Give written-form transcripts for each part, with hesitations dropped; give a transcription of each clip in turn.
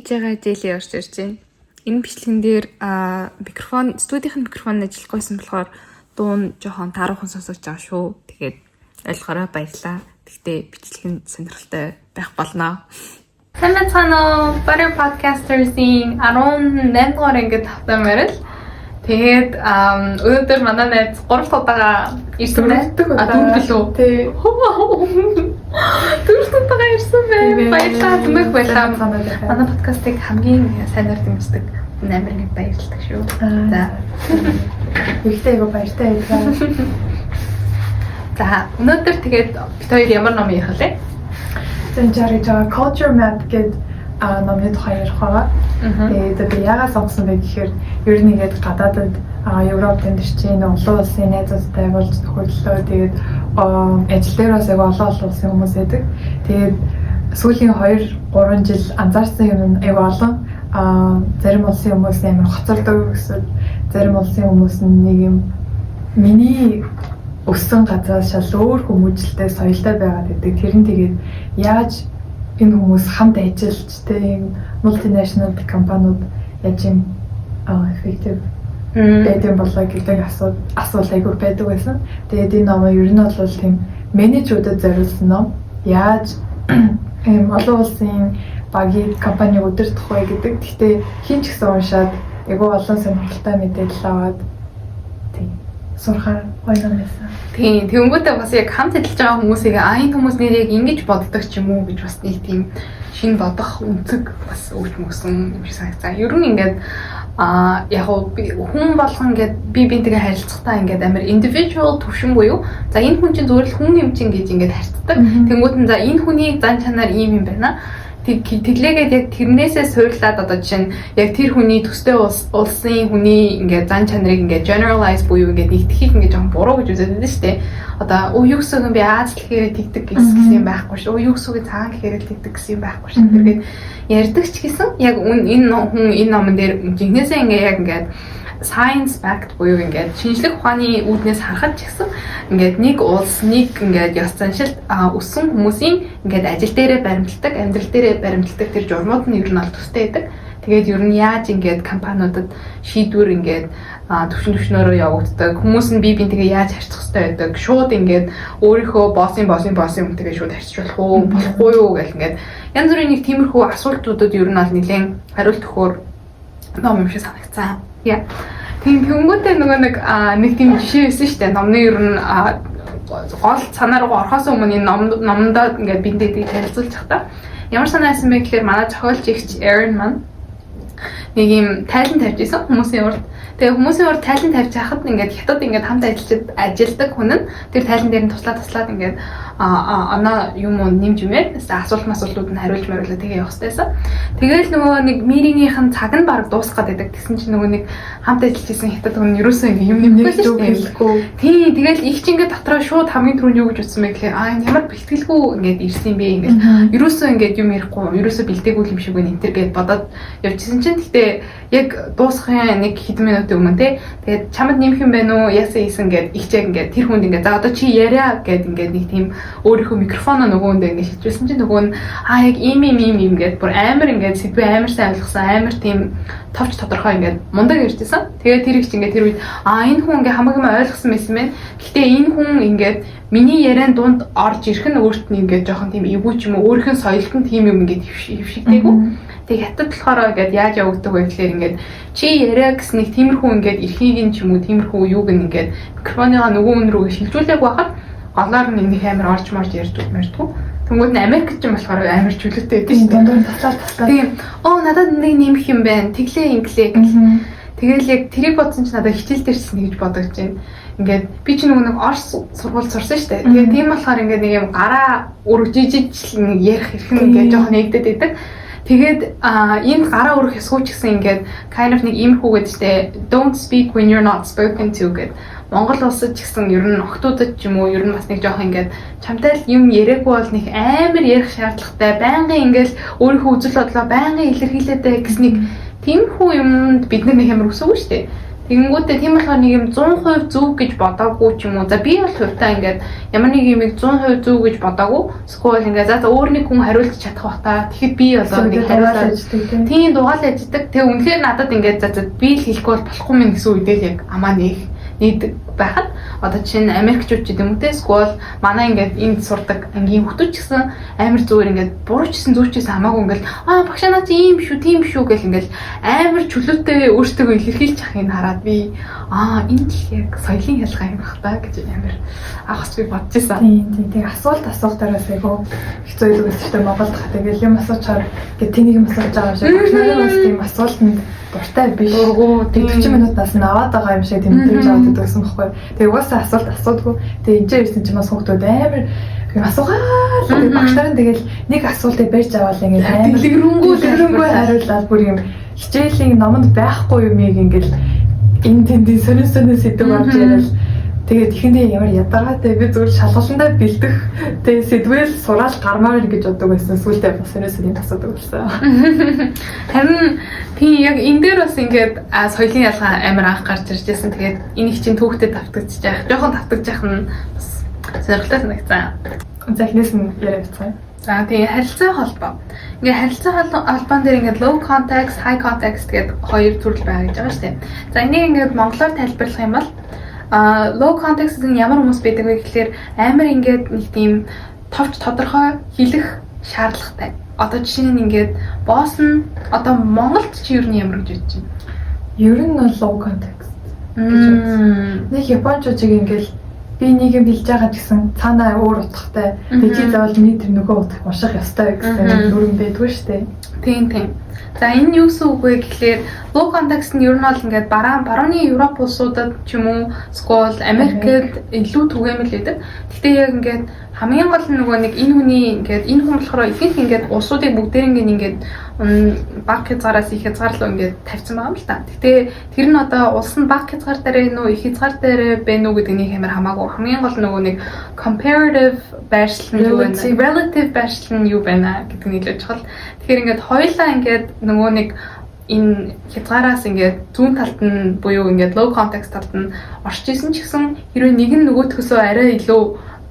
Хичээгээ зээлээ орж ирж байна. Энэ бичлэгэн дээр микрофон, студийн микрофон ажиллахгүйсэн болохоор дуу нь жоохон тааруухан сонсогдож байгаа шүү. Тэгээд ойлгохорой, баярлаа. Гэхдээ бичлэг нь сонирхолтой байх болно. Сайн байцгаана уу? Butter Podcasters-ийн 18 дугаар ангид тавтай морил. Тэгээд өнөөдөр манай найз 3 дахь удаага ирсэн байна. Дөрөв А, дөрөв билүү? Тий. Дөрөв удаага ирсэн байна. Баярлалаа. Түмэх баярлалаа. Баярлалаа. Манай подкастыг хамгийн сайнаар дэмждэг. Амар нэг баярлалаа шүү. За. Ихтэй айгу баяртай байлаа. За, өнөөдөр тэгээд бид хоёр ямар ном ярих вэ? Зэн жаргаж байгаа Culture Map гэдэг номны тухай ярих байгаа. Тэгээд би яагаад сонгосон бэ гэхээр ер нь ингээд гадаадад, Европ амьдарч байна, олон улсын найзуудтай болж тохиолдлоо. Тэгээд ажил дээр бас айгу олон олон улсын хүмүүс байдаг. Тэгээд сүүлийн 2 3 жил анзаарсан юм нь айгу олон зарим улсын хүмүүс амар хоцордог эсвэл зарим улсын хүмүүс нь нэг юм миний өссөн газраас шал өөр хүмүүжлтэй, соёлтой байгаад байдаг. Тэр нь тэгээд яаж энэ хүмүүс хамт ажиллаж, тэ, ийм multinational компаниуд яаж юм effective байдаг болоо гэдэг асуулт айгүй байдаг байсан. Тэгээд энэ ном ер нь бол тийм менежүүдэд зориулсан ном. Яаж ийм олон улсын багийг, компаниг удирдах вэ гэдэг. Гэхдээ хэн ч гэсэн уншаад айгүй олон сонирхолтой мэдээлэл аваад, тийм, сурахаар гоё ном байсан. Тийм, тэгэнгүүтээ бас яг хамт ажиллаж байгаа хүмүүсийг энэ хүмүүс нэр яг ингэж боддог ч юм уу гэж бас нэг тийм шинэ бодох өнцөг бас өгч мөсөн юм шиг санагцсан. Ер нь ингээд яг уу би хүн болгон ингээд би бинтэйгээ харилцахдаа ингээд амар individual төвшин буюу за, энэ хүн чинь зүгээр л хүн юм чинь гэж ингээд харьцдаг. Тэнгүүд нь за, энэ хүний зан чанар ийм юм байна. Тэглээгээд яг тэрнээсээ суурлаад, одоо жишээ нь яг тэр хүний төстэй улсын хүний ингээд зан чанарыг ингээд generalize буюу ингээд нэгтгэхийг ингээд жоохон буруу гэж үзээд байдаг шүү дээ. Одоо өө, юу гэсэн үг юм бэ? Аз гэхээр тэгдэг гэсэн юм байхгүй шүү. Өө, юу гэсэн үг, цагаан гэхээр тэгдэг гэсэн юм байхгүй шүү. Тэргээд ярьдаг ч гэсэн яг энэ хүн энэ номон дээр жинхнээсээ ингээд яг ингээд science backed буюу ингээд шинжлэх ухааны үүднээс харахад ч гэсэн ингээд нэг улс, нэг ингээд ёс заншилд өссөн хүмүүсийн ингээд ажил дээрээ баримталдаг, амьдрал дээрээ баримталдаг тэр журмууд нь ер нь бол төстэй байдаг. Тэгээд ер нь яаж ингээд компаниудад шийдвэр ингээд төвшин төвшнөөрөө явагддаг, хүмүүс нь бие биентэйгээ яаж харьцах хэрэгтэй байдаг, шууд ингээд өөрийнхөө боссын боссын боссын хүнтэйгээ шууд харьцаж болох уу, болохгүй юу гэл ингээд янз бүрийн нэг тиймэрхүү асуултуудад ер нь бол нэлээд хариулт өгөхөөр ном юм шиг санагцсан. Яа. Тийм, тэгэнгүүтээ нөгөө нэг нэг тийм жишээ байсан шүү дээ. Номны ер нь гол санаа руу орохоос өмнө энэ номдоо ингээд биндээ танилцуулж байхдаа ямар санаа байсан бэ гэхээр манай зохиолч эгч Aaron маань нэг юм тайлан тавьж исэн хүмүүсийн урд. Тэгээ хүмүүсийн урд тайлан тавьж хахад ингээд хятад ингээд хамт ажиллаж ажилдаг хүн нь тэр тайлан дээр нь туслаад туслаад ингээд оноо юм уу нэмж юмэр асуулт масуултууд нь хариулж мариулаа, тэгээ явах хэрэгтэйсэн. Тэгэл нөгөө нэг meeting ийнх нь цаг нь баг дуусах гээд байдаг. Тэгсэн чинь нөгөө нэг хамт ажиллаж исэн хятад хүн ерөөсөө ингээд юм нэмэхгүй шүү дээ. Тийм, тэгэл их ч ингээд дотроо шууд хамгийн түрүүнд юу гэж утсан бэ гэхээр энэ ямар бэлтгэлгүй ингээд ирсэн юм бэ, ингээд ерөөсөө ингээд юм ярихгүй, ерөөсөө бэлдээгүй юм шиг байна энэ төр гэд бодоод явчихсан чинь гэхдээ яг дуусахын нэг хэдэн минутын өмнө те, тэгээд чамд нэмэх юм байна уу, яасан ийсэн гэд их чаг ингээд тэр хүнд ингээд за, одоо чи яриа гэд ингээд нэг тийм өөрийнхөө микрофоноо нөгөөндөө ингээд шилжүүлсэн чинь нөгөө нь яг ийм ийм ийм ийм гэд бүр амар ингээд сэдвээ амар сайн ойлгосон, амар тийм товч тодорхой ингээд мундаг ярьжсэн. Тэгээд тэр их чи ингээд тэр үед энэ хүн ингээд хамаг юм ойлгосон байсан байна. Гэхдээ энэ хүн ингээд миний яриан дунд орж ирэх нь өөрт нь ингээд жоохон тийм эвгүй ч юм уу, өөрийнх нь соёлт нь тийм юм ингээд хөвшигдээгүй. Тэг хятад болохоор ингээд яаж явагддаг вэ гэхээр ингээд чи яриа гэсэн нэг тиймэрхүү ингээд эрхийг нь ч юм уу, тиймэрхүү юуг нь ингээд микрофоныгоо нөгөө хүн рүү шилжүүлээг байхад голоор нь нэг амар орж марж ярьж мэрдэггүй. Тэнгүүд нь Америк ч юм болохоор амар чөлөөтэй байдаг шүү дээ. Дундуур таслаад таслаад. Тийм. Оо, надад нэг нэмэх юм байна. Тэглээ, инглээ гэл. Тэгэл яг тэрийг бодсон чинь надад хичээл дээр ч нэгж бодогдож байна. Ингээд би ч нөгөө нэг Орос сургууль сурсан шүү дээ. Тэгээд тийм болохоор ингээд нэг юм гараа өргөжижиж нэг ярих эрх нь ингээд жоохон нэгдэд байдаг. Тэгээд энд гараа өргөх ёсгүй ч гэсэн ингээд kind of нэг иймэрхүү гэдэг штэ, "Don't speak when you're not spoken to" гэд. Монгол улсад ч гэсэн ер нь охтуудад ч юм уу, ер нь бас нэг жоох ингээд чамтай л юм яриаггүй бол нэг амар ярих шаардлагатай, байнгын ингээд өөрийнхөө үзэл бодлоо байнгын илэрхийлээд бай гэсэн нэг тиймэрхүү юмд бид нар нэг амар өсөөгүй штэ. Тэгэнгүүтээ тийм болохоор нэг юм 100% зөв гэж бодоогүй ч юм уу. За, би бол хувьдаа ингээд ямар нэг юмыг 100% зөв гэж бодоогүй. Эсвэл ингээд за өөр нэг хүн хариулж чадах бах та. Тэгэхэд би болоо нэг хариулаад тийм дугаал яждаг. Тэгээ үнэхээр надад ингээд за за би л хэлэхгүй бол болохгүй мэн гэсэн үедээ л яг амаа нээх нийдэг байхад, одоо жишээ нь Америкчууд ч гэдэм үү те, эсвэл манай ингээд энд сурдаг ангийн хүмүүс ч гэсэн амар зүгээр ингээд буруу ч гэсэн зөв ч гэсэн хамаагүй ингээд "Аа, багшаа, наа чи ийм шүү, тийм шүү" гэл ингээд амар чөлөөтэй өөртөө илэрхийлж ахыг хараад би "Аа, энэ л яг соёлын ялгаа юм бах та" гэж амар анх би бодож исэн. Тийм. Асуулт асуухтараас айгүй хэцүү байдаг байсан шүү дээ Монголд. Тэгэл юм асуучаар ингээд тэнийг юм асууж байгаа юм шиг, багш нарын бас тийм асуултанд дуртай биш. Дургу. Тэг 40 минутаас нь аваад байгаа юм шиг тийм мэдэрч аваад байдаг гэсэн байхгүй. Тэгээ угаасаа асуулт асуудгүй. Тэгээ энэ ирсэн чинь бас хүүхдүүд амар юм асуугаа л, тэгээ багш нар нь тэгэл нэг асуултыг барьж аваад ингээд амар дэлгэрэнгүй дэлгэрэнгүй хариулаад, бүр юм хичээлийн номонд байхгүй юмыг ингээд энэ тэндийн сонин сонин сэдэв авч яриад. Тэгээд эхэндээ ямар ядаргаатай, би зүгээр шалгалтандаа бэлдэх тэгээ сэдвэл сураал гармаар гэж боддог байсан. Сүүлдээ бас сонин сонин асуудаг болсон. Харин тийм, яг энэ дээр бас ингээд соёлын ялгаа амар анх гарч ирж байсан. Тэгээд энийг чинь түүхтэд давтагдчих яах. Жоохон давтагдчих нь бас сонирхолтой санагцсан. За, эхнээс нь яриа явцгаая. За, тэгээ харилцаа холбоо. Ингээ харилцаа холбоон дээр ингээд low context, high context гэдэг хоёр төрөл байгаа гэж байгаа шүү дээ. За, энийг ингээд монголоор тайлбарлах юм бол low context гэдэг нь ямар хүмүүс байдаг вэ гэхлээр амар ингээд нэг тийм товч тодорхой хэлэх шаардлагатай. Одоо жишээ нь ингээд boss нь, одоо Монголд чи ер нь ямар гэж бодож байна? Ер нь бол low context гэж бодсон. Нэг японочуудыг ингээл би нэг юм хэлж байгаа ч гэсэн цаанаа өөр утгатай. Тэгээ чи заавал миний тэр нөгөө утгыг унших ёстой гэсэн дүрм байдгүй шүү дээ. Тийм. За, энэ юу гэсэн үг вэ гэхлээр low context нь ер нь бол ингээд баруун барууны Европ улсуудад ч юм уу эсвэл Америкт илүү түгээмэл байдаг. Гэхдээ яг ингээд хамгийн гол нь нөгөө нэг энэ хүний ингээд энэ хүн болохоор ихэнх ингээд улсуудыг бүгдээринг ингээд бага хязгаараас их хязгаар руу ингээд тавьсан байгаа юм л та. Гэхдээ тэр нь одоо улс нь бага хязгаар дээр нүү, их хязгаар дээр байна уу гэдэг нэг амар хамаагүй. Хамгийн гол нөгөө нэг comparative байршил нь юу байна? Relative байршил нь юу байна гэдэг нь илүү чухал. Тэгэхээр ингээд хоёулаа ингээд нөгөө нэг энэ хязгаараас ингээд зүүн талд нь буюу ингээд low context талд нь орж исэн ч гэсэн хэрвээ нэг нь нөгөөдхөөсөө арай илүү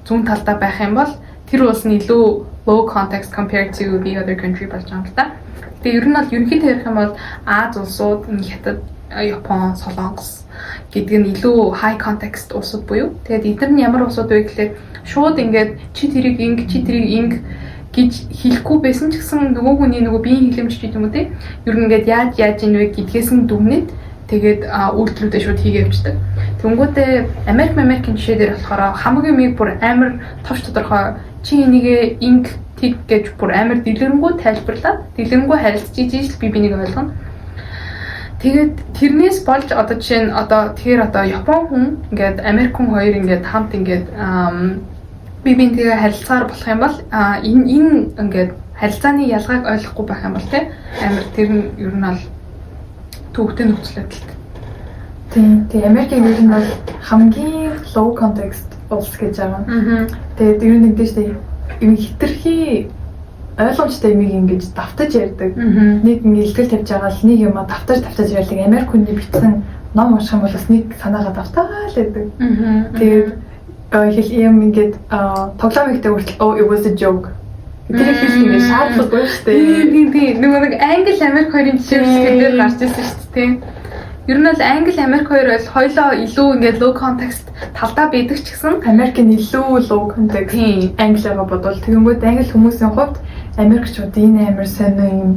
зүүн талдаа байх юм бол тэр улс нь илүү low context compared to the other country болж байгаа юм л та. Тэгээ ер нь бол ерөнхийдөө ярих юм бол Ази улсууд, энэ Хятад, Япон, Солонгос гэдэг нь илүү high context улсууд буюу тэгээд эдгээр нь ямар улсууд вэ гэхлээр шууд ингээд чи тэрийг инг, чи тэрийг инг гэж хэлэхгүй байсан ч гэсэн нөгөө хүний нөгөө биеийн хэлэмж ч гэдэг юм уу те, ер нь ингээд яаж яаж ийн вэ гэдгээс нь дүгнээд тэгээд үйлдэлүүдээ шууд хийгээ явчихдаг. Тэнгүүтээ Америк Америкийн жишээ дээр болохоор хамаг юмыг бүр амар товч тодорхой, чи энийгээ инг, тэг гэж бүр амар дэлгэрэнгүй тайлбарлаад, дэлгэрэнгүй харилцаж ижил би бинийг ойлгоно. Тэгээд тэрнээс болж одоо жишээ нь одоо тэгэхээр одоо Япон хүн ингээд Америк хүн хоёр ингээд хамт ингээд би бинтэйгээ харилцаар болох юм бол энэ энэ ингээд харилцааны ялгааг ойлгохгүй байх юм бол те, амар тэр нь ер нь бол төвөгтэй нөхцөл байдалтай. Тийм. Америкийн ер нь бол хамгийн low context улс гэж байгаа. Тэгээд ер нь нэгдээ штэ юм хитрхи ойлгомжтой юмыг ингэж давтаж ярьдаг. Нэг ингэ илтгэл тавьж байгаа л нэг юм а давтаж давтаж ярьдаг. Америк хүний бичсэн ном унших юм бол бас нэг санаагаа давтаал байдаг. Тэгээд хэл юм ингээд тоглоом ихтэй хүртэл "Oh, it was a joke." Тэр хэлэх ингэ шаардлагагүй шүү дээ. Тийм. Нөгөө нэг Англи Америк хоёрын жишээ дээр гарч ирсэн шүү дээ. Ер нь бол Англи Америк хоёр бол хоёлоо илүү ингээд low context талдаа байдаг ч гэсэн Америк нь илүү low context Англигаа бодвол. Тэгэнгүүт англи хүмүүсийн хувьд Америкчууд энэ амар сонин юм,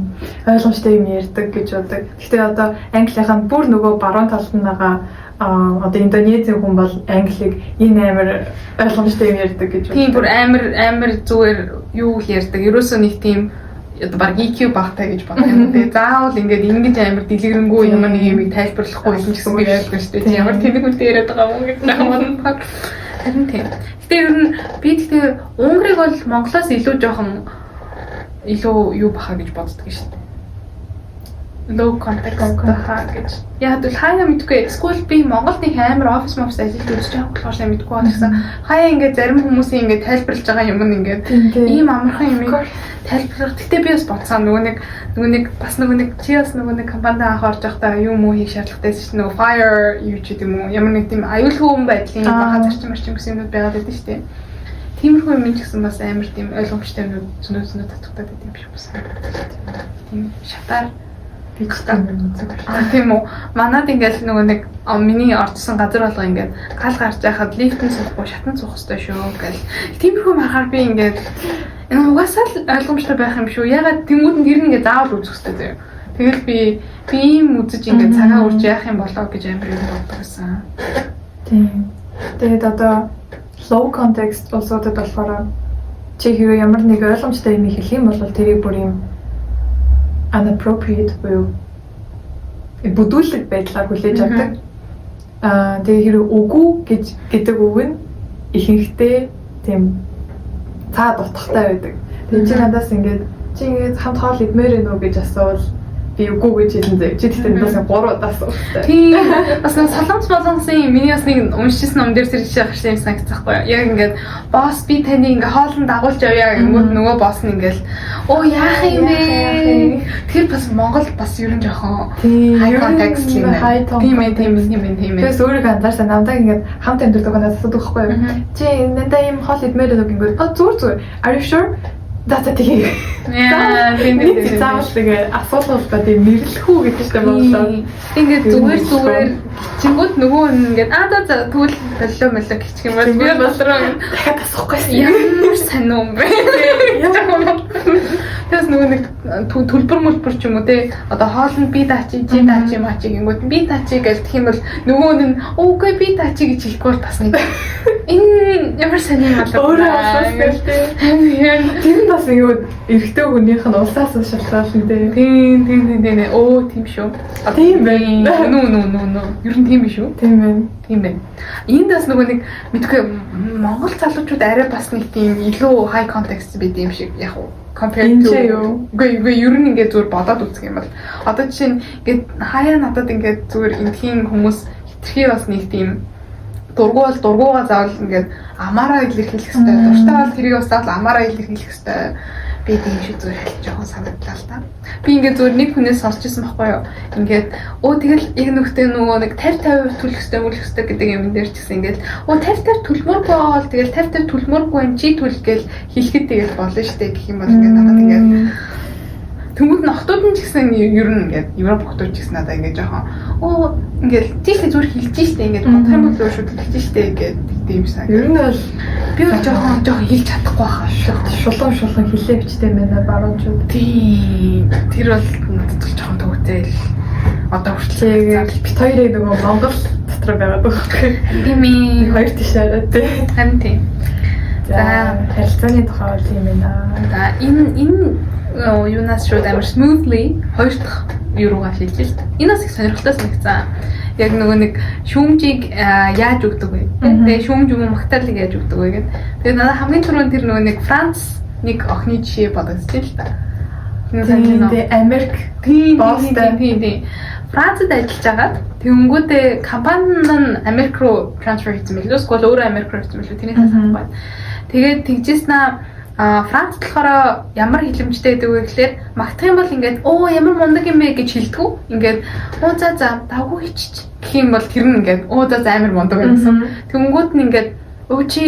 ойлгомжтой юм ярьдаг гэж боддог. Гэхдээ одоо Английнхаа бүр нөгөө баруун талд нь байгаа одоо Индонезийн хүн бол Англиг энэ амар ойлгомжтой юм ярьдаг гэж боддог. Тийм, бүр амар амар зүгээр юу л ярьдаг. Ерөөсөө нэг тийм одоо баг EQ багтай гэж бодох юм. Тэгээ заавал ингээд ингэж амар дэлгэрэнгүй ямар нэг юмыг тайлбарлахгүй байсан ч гэсэн би ойлгоно шүү дээ. Ямар тэнэг үнтэй яриад байгаа юм гэж бодно. Харин тийм. Гэтэ ер нь би тэгтээ Унгарыг бол Монголоос илүү жоохон илүү юу баха гэж боддог шүү дээ. Low context хаа гэж. Яг л хаяа мэдгүй. Эсвэл би Монголд нэг амар офис мофис ажиллаж үзэж байгаа болохоор сайн мэдгүй байна гэсэн. Хаяа ингээд зарим хүмүүсийн ингээд тайлбарлаж байгаа юм нь ингээд ийм амархан юм тайлбарлах. Гэтэ би бас бодсон, нөгөө нэг бас нөгөө нэг чи бас нөгөө нэг компанид анх орж байхдаа юм уу хийх шаардлагатай байсан чинь нөгөө fire юу ч гэдэг юм уу, ямар нэг тийм аюулгүй байдлын баха зарчим марчим гэсэн юмнууд байгаад байдаг шүү дээ. Тиймэрхүү юм ч гэсэн бас амар тийм ойлгомжтой юмнууд зөндөө зөндөө татгатаад байдаг юм шиг бас. Тийм шатаар. Би ч тийм юм үзэг. А, тийм үү. Манад ингээл нөгөө нэг миний орчихсон газар болго ингээд гал гарч байхад лифтэн суухгүй, шатан суух хэрэгтэй шүү гэл. Тиймэрхүү марахаар би ингээд энэ угаасаа л ойлгомжтой байх юм шүү. Ягаад тэнгууд нь тэр нь ингээд заавал үзэх хэрэгтэй заяа. Тэгэл би ийм үзэж ингээд цагаа үрж яах юм болоо гэж амар юм боддог байсан. Тийм. Тэгээд одоо low context улсуудад болохоор чи хэрвээ ямар нэг ойлгомжтой юм хэлэх юм бол тэрийг бүр юм unappropriate буюу бүдүүлэг байдлаар хүлээж авдаг. Тэгээ хэрвээ үгүй гэж гэдэг үг нь ихэнхдээ тийм цаад утгатай байдаг. Тэгээ чи надаас ингээд чи ингээд хамт хоол идмээр байна уу гэж асуувал би үгүй гэж хэлэн заяа. Чи тэгтээ надаас 3 удаа асуух. Тийм. Бас нэг солонгос молонгосын миний бас нэг уншижсэн ном дээр тэр жишээ гарсан юм санагдахгүй юу? Яг ингээд boss, би таны ингээ хоолнд дагуулж явъя гингүүд нөгөө boss нь ингээл оо, яах юм бэ? Тэр бас Монгол бас ер нь жоохон high context юм байна. Тийм ээ, тийм ээ, тийм ээ, тийм ээ. Тэгээс өөрийгөө анзаарсан, намдаа ингээд хамт амьдардаг хүнээс асуудаг байхгүй юу? Чи надаа ийм хоол идмээр байна уу гингүүд а, зүгээр зүгээр. Are you sure? За за, тэгээ. Яа, тийм тийм тийм. Заавал тэгээ асуулгал ба тийм нэрлэхүү гэдэг чинь Монголоор. Ингээд зүгээр зүгээр гिचингүүд нөгөө нь ингээд аа, за за, тэгвэл боллоо моллоо гिचх юм бол би дотроо дахиад асуухгүй. Ямар сонин юм бэ? Тэгээс нөгөө нэг төлбөр мөлбөр ч юм уу те, одоо хоолнд би даачи, чи даачи, мачи гингүүд би даачи гэж гэх юм бол нөгөө нь үгүй, би даачи гэж хэлэхгүй бол бас нэг энэ ямар сонин юм болоо. Өөрөө асуусан те. Тэр нь бас юу, эрэгтэй хүнийх нь улсаас шалтгаална те. Тийм. Өө, тийм шүү. Тийм байна. Нү нү нү нү. Ер нь тийм биш үү? Тийм байна. Тийм байна. Энд бас нөгөө нэг мэдгүй, Монгол залуучууд арай бас нэг тийм илүү high context байд юм шиг яг уу compared to. Үгүй үгүй, ер нь ингээд зүгээр бодоод үзэх юм бол одоо жишээ нь ингээд хаяа надад ингээд зүгээр эндхийн хүмүүс хитрхи бас нэг тийм дургу бол дургуугаа заавал ингээд амаараа илэрхийлэх хэрэгтэй. Дуртай бол тэрийг бас заавал амаараа илэрхийлэх хэрэгтэй би тийм шиг зүгээр хэлж жоохон санагдлаа л та. Би ингээд зүгээр нэг хүнээс сонсч ирсэн байхгүй юу. Ингээд өө, тэгэл яг нүхтэй нөгөө нэг 50 50% төлөх хэрэгтэй, мөлөх хэрэгтэй гэдэг юм дээр ч гэсэн ингээд өө, 50 50 төлмөргүй бол тэгэл 50 50 төлмөргүй юм, чи төл гээл хэлэхэд тэгэл болно штэ гэх юм бол ингээд надад ингээд тэнгууд нь охтууд нь ч гэсэн ер нь ингээд Европ охтууд ч гэсэн надад ингээд жоохон оо, ингээд тийшээ зүгээр хэлж штэ, ингээд бодох юм бол зүгээр шууд хэлж штэ ингээд тийм сан. Ер нь бол би бол жоохон жоохон хэлж чадахгүй хаа. Шулуун шулуун хэлээ бичтэй байна баруунчууд. Тийм. Тэр бол надад бол жоохон төвтэй л одоо хүртэл. Бит хоёрыг нөгөө Монгол дотор байгаад байгаа байхгүй. Тийм ээ. Хоёр тийш арай тий. Харин тийм. За, харилцааны тухай бол юм байна. За, энэ энэ юунаас шууд амар smoothly хоёр дахь юу руугаа шилжиж л та. Энэ бас их сонирхолтой санагцсан. Яг нөгөө нэг шүүмжийг яаж өгдөг вэ? Тэгээ шүүмж юм уу, магтаалыг яаж өгдөг вэ гэдэг. Тэгээ надад хамгийн түрүүнд тэр нөгөө нэг Франц нэг охины жишээ бодогдчихэв л та. Тийм, Америк тийм тийм тийм. Францад ажиллаж байгаад тэгэнгүүтээ компани нь Америк руу transfer хийсэн мэлээ. Эсвэл өөрөө Америк руу хийсэн мэлээ. Тэрний санахгүй байна. Тэгээд тэгжсэн а, Франц болохоор ямар хэлэмжтэй байдаг вэ гэхлээр магтах юм бол ингээд оо, ямар мундаг юм бэ гэж хэлдэггүй. Ингээд оо, за за, давгүй хийчих гэх юм бол тэр нь ингээд оо, за за, амар мундаг байна гэсэн. Тэнгүүд нь ингээд өө, чи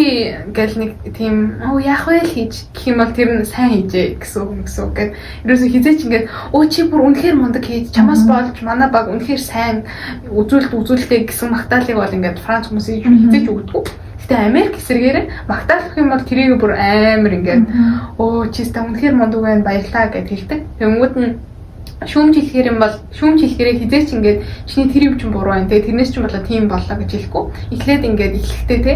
гэл нэг тийм оо, яах вэ л хийж гэх юм бол тэр нь сайн хийжээ гэсэн үг юм гэсэн үг гэд. Ерөөсө хизээч ингээд өө, чи бүр үнэхээр мундаг хийж, чамаас болж манай баг үнэхээр сайн үзүүлэлт үзүүлэлтэй гэсэн магтаалыг бол ингээд Франц хүмүүсийг хизээч өгдөггүй. Гэтэ Америк эсэргээрээ магтаалах юм бол тэрийг бүр амар ингээд өө, чи ста үнэхээр мундаг байна, баярлаа гэд хэлдэг. Тэнгүүд нь шүүмж хэлэхээр юм бол шүүмж хэлэхээрээ хизээч ингээд чиний тэр юм чинь буруу байна те, тэрнээс чинь болоо тийм боллоо гэж хэлэхгүй. Эхлээд ингээд эхлэхдээ те,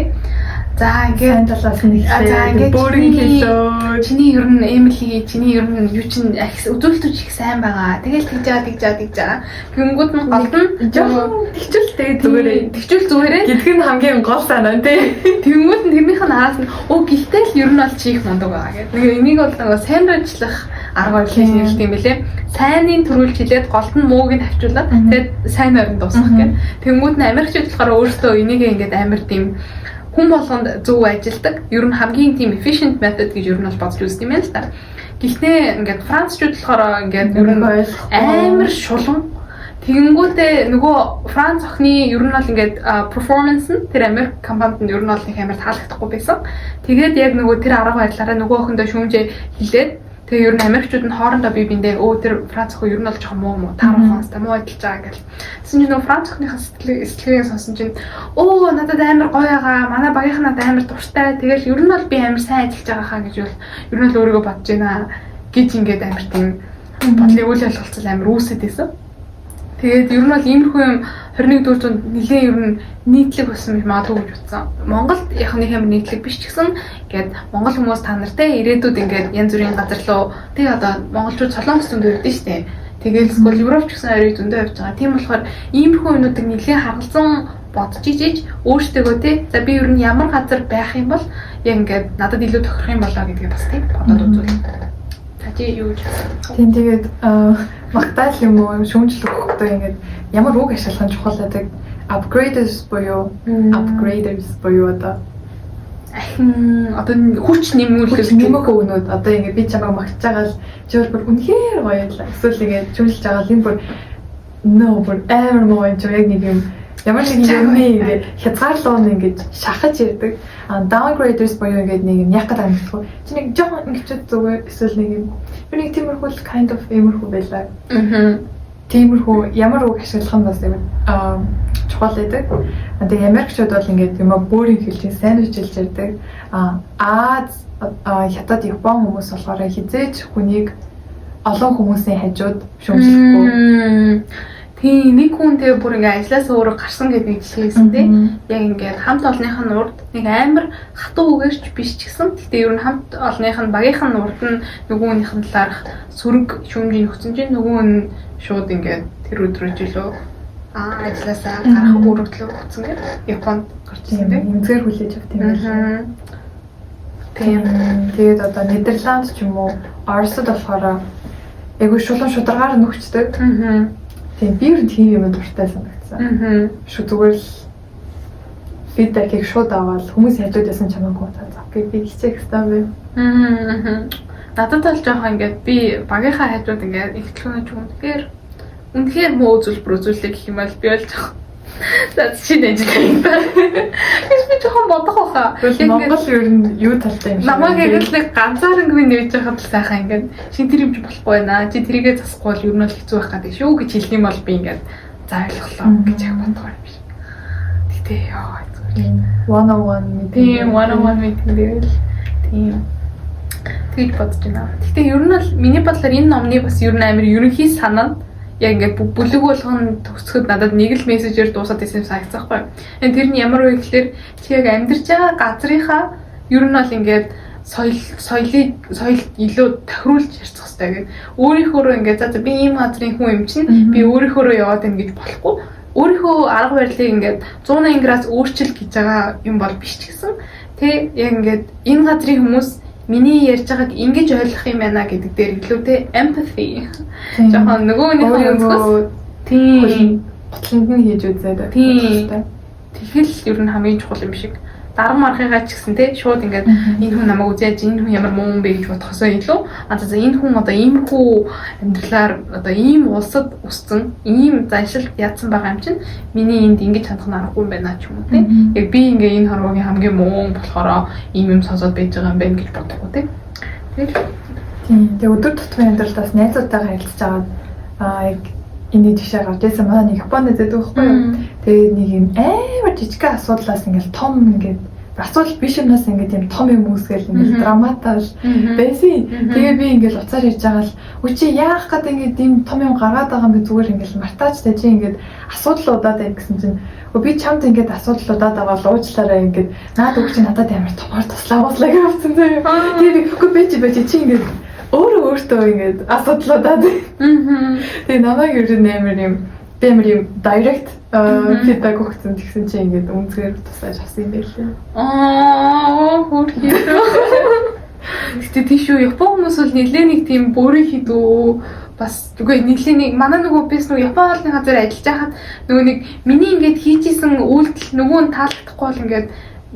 за, ингээд сайн талаас нь за, ингээд бүрэн хэлөө. Чиний ер нь Эмили, чиний ер нь юу чинь үзүүлэлтүүд их сайн байгаа. Тэгэл тэгж байгаа, тэгж байгаа, тэгж байгаа. Гингүүд нь гол нь жоохон тэгчүүл тэгээд зүгээрээ тэгчүүл зүгээрээ гэдг нь хамгийн гол санаа тий. Тэнгүүд нь тэрнийх нь араас нь өө, гэлтэй л ер нь бол чи их мундаг байгаа гэдэг. Нэг энийг бол нөгөө сайн ажиллах арга барил нэрлэдэг юм бэлээ. Сайныг түрүүлж хэлээд голд нь мууг нь хавчуулаад тэгээд сайн орон дуусгах гэх. Тэнгүүд нь Америкчууд болохоор өөрсдөө энийг ингээд амар тийм хүн болгонд зөв ажилдаг. Ер нь хамгийн тийм efficient method гэж ер нь бол бодож үздэг юм байна л да. Гэхдээ ингээд Францчууд болохоор ингээд ер нь амар шулуун. Тэгэнгүүтээ нөгөө Франц охины ер нь бол ингээд performance нь тэр Америк компанид нь ер нь бол нэг амар таалагдахгүй байсан. Тэгээд яг нөгөө тэр арга барилаараа нөгөө охиндоо шүүмжээ хэлээд, тэгээ ер нь Америкчууд нь хоорондоо бие биендээ өө, тэр Франц охин ер нь бол жоохон муу муу таарах ханс муу ажиллаж байгаа гэл. Тэгсэн чинь нөгөө Франц охиныхаа сэтгэлгээг сонсон чинь өө, надад амар гоё байгаа. Манай багийнх надад амар дуртай. Тэгэл ер нь бол би амар сайн ажиллаж байгаа хаа гэж бол ер нь бол өөрийгөө бодож байна гэж ингээд амар тийм бодлыг үл ойлголцол амар үүсэт байсан. Тэгээд ер нь бол иймэрхүү юм 21 дугаар зуунд нэлээд ер нь нийтлэг болсон гэж магадгүй гэж бодсон. Монголд яг нэг амар нийтлэг биш ч гэсэн ингээд монгол хүмүүс та нартай ирээдүйд ингээд янз бүрийн газар руу тэг одоо монголчууд Солонгос зөндөө явдсан шүү дээ. Тэгэл эсвэл Европ ч гэсэн орой зөндөө явж байгаа. Тийм болохоор иймэрхүү юмнуудыг нэлээд харгалзан бодож ижиж өөртөөгөө те, за, би ер нь ямар газар байх юм бол яг ингээд надад илүү тохирох юм болоо гэдгийг бас тийм бодоод үзвэл. За, чи юу гэж бодсон? Тийм, тэгээд магтаал юм уу, шүүмжлэх өгөхдөө ингээд ямар үг ашиглах нь чухал байдаг. Upgraders буюу одоо ахин одоо хүч нэмүүлэх. Нэмэх үгнүүд. Одоо ингээд би чамайг магтаж байгаа л чи бол бүр үнэхээр гоё л, эсвэл ингээд шүүмжилж байгаа л энэ бүр нөө бүр амар муу юм чи яг нэг юм ямар нэг юм ингээд хязгаарлуу нь ингээд шахаж ирдэг. А downgraders буюу ингээд нэг юм яг гэдэг юм гэхгүй. Чи нэг жоохон ингэчүүд зүгээр, эсвэл нэг юм би нэг тиймэрхүү л kind of иймэрхүү байлаа. Тиймэрхүү ямар үг ашиглах нь бас юм чухал байдаг. Тэгээ Америкчууд бол ингээд юм бөөрийн хэлж сандвич хэлж ярьдаг. А Аз, Хятад, Япон хүмүүс болохоор хэзээ ч хүнийг олон хүмүүсийн хажууд шүүмжлэхгүй. Тийм, нэг хүн тэгээ бүр ингээ ажлаас өөрөө гарсан гэдэг нэг жишээ байсан тий. Яг ингээд хамт олонных нь урд нэг амар хатуу үгээрч биш ч гэсэн, гэхдээ ер нь хамт олонных нь, багийнх нь урд нь нөгөө хүнийх нь талаарх сөрөг шүүмжийг өгсөн чинь нөгөө хүн шууд ингээд тэр өдрөө жилөө ажилласаа гарах өргөдлөө өгсөн гэдэг Японд гарч ирсэн тий. Эмзгээр хүлээж авт юм байна. Тийм. Тэгээд одоо Нидерланд ч юм уу, Оросд болохоор айгүй шулуун шударгаар нөхчдөг. Тийм, би ер нь тийм юм дуртай санагдсан. Шүү зүгээр л feedback ийг шууд аваад хүмүүс хажууд ясан чамаагүй за за окей, би хичээх хэрэгтэй юм бэ. Надад бол жоохон ингээд би багийнхаа хажууд ингээд ихтлгүүнэ ч үнэхээр үнэхээр муу үзүүлбэр үзүүллээ гэх юм бол би бол жоохон за, шинэ ажил юм байна. Гэж би жоохон бодох байхаа. Монгол ер нь юу талтай юм шиг. Намайг яг л нэг ганцаарангүй нээж байхад л сайхан ингээд шин тэр юм чи болохгүй байна. Чи тэрийгээ засахгүй бол ер нь бол хэцүү байх гэдэг шүү гэж хэлэх юм бол би ингээд за, ойлголоо гэж яг бодох юм биш. Гэтэ яа зүгээр. 101 meeting. Тийм, 101 meeting дээр л тийм тэгж бодож байна. Гэтэ ер нь бол миний бодлоор энэ номны бас ер нь амар ерөнхий санаа нь яг ингээд бүлэг болгон төгсгөхөд надад нэг л мессежээр дуусаад исэн юм санагдсан байхгүй. Тэр нь ямар вэ гэхлээр чи яг амьдарч байгаа газрынхаа ер нь бол ингээд соёл соёлыг соёлд илүү тохируулж ярьцах хэрэгтэй гэх. Өөрийнхөөрөө ингээд за за, би ийм газрын хүн юм чинь би өөрийнхөөрөө яваад байна гэж болохгүй. Өөрийнхөө арга барилыг ингээд 180 градус өөрчил гэж байгаа юм бол биш ч гэсэн тэ, яг ингээд энэ газрын хүмүүс миний ярьж байгааг ингэж ойлгох юм байна гэдэг дээр илүү те empathy. Жохон нөгөөнийхөө өнцгөөс, тийм, гутланд нь хийж үзээд. Тийм. Тэгэл ер нь хамгийн чухал юм шиг. Дарга маргыгаа ч гэсэн те, шууд ингээд энэ хүн намайг үзээж, энэ хүн ямар муу юм бэ гэж бодохосоо илүү а за, энэ хүн одоо иймэрхүү амьдралаар одоо ийм улсад өссөн, ийм заншилт яатсан байгаа юм чинь миний энд ингэж хандах нь аргагүй юм байна ч юм уу те. Яг би ингээ энэ хорвоогийн хамгийн муу болохоро ийм юм сонсоод байж байгаа юм байна гэж бодохгүй те. Тэгэл Тийм. Тэгээ өдөр тутмын амьдралд бас найзуудтайгаа харилцаж байгаа яг энэ жишээ гарч ирсэн. Манай нэг Японд зэдэг байхгүй юу. Тэгээд нэг юм амар жижигхэн асуудлаас ингээл том ингээд асуудал биш юмнаас ингээд юм том юм үүсгээл ингээд драматал байсан. Тэгээ би ингээд уцаар ярьж байгаа л үгүй, чи яах гээд ингээд ийм том юм гаргаад байгаа юм бэ, зүгээр ингээд мартаач та, чи ингээд асуудал удаад байна гэсэн чинь би чамд ингээд асуудал удаад байгаа бол уучлаарай, ингээд наад үг чи надад амар томор туслаа ууслаа гэж явсан заяа. Тэгээ би үгүй, би чи ингээд өөрөө өөртөө ингээд асуудал удаад. Тэгээ намайг ер нь амар юм би амар юм direct feedback өгсөн тэгсэн чинь ингээд үнцгээр тусааж авсан юм байлээ. Аа, хөөрхий. Гэтэ тийш үү, Япон хүмүүс бол нэлээ нэг тийм бүрийн хідүү бас үгүй нэлээ нэг манай нөгөө бис нөгөө Япон хоолны газар ажиллаж байхад нөгөө нэг миний ингээд хийжсэн үйлдэл нөгөө нь таалагдахгүй бол ингээд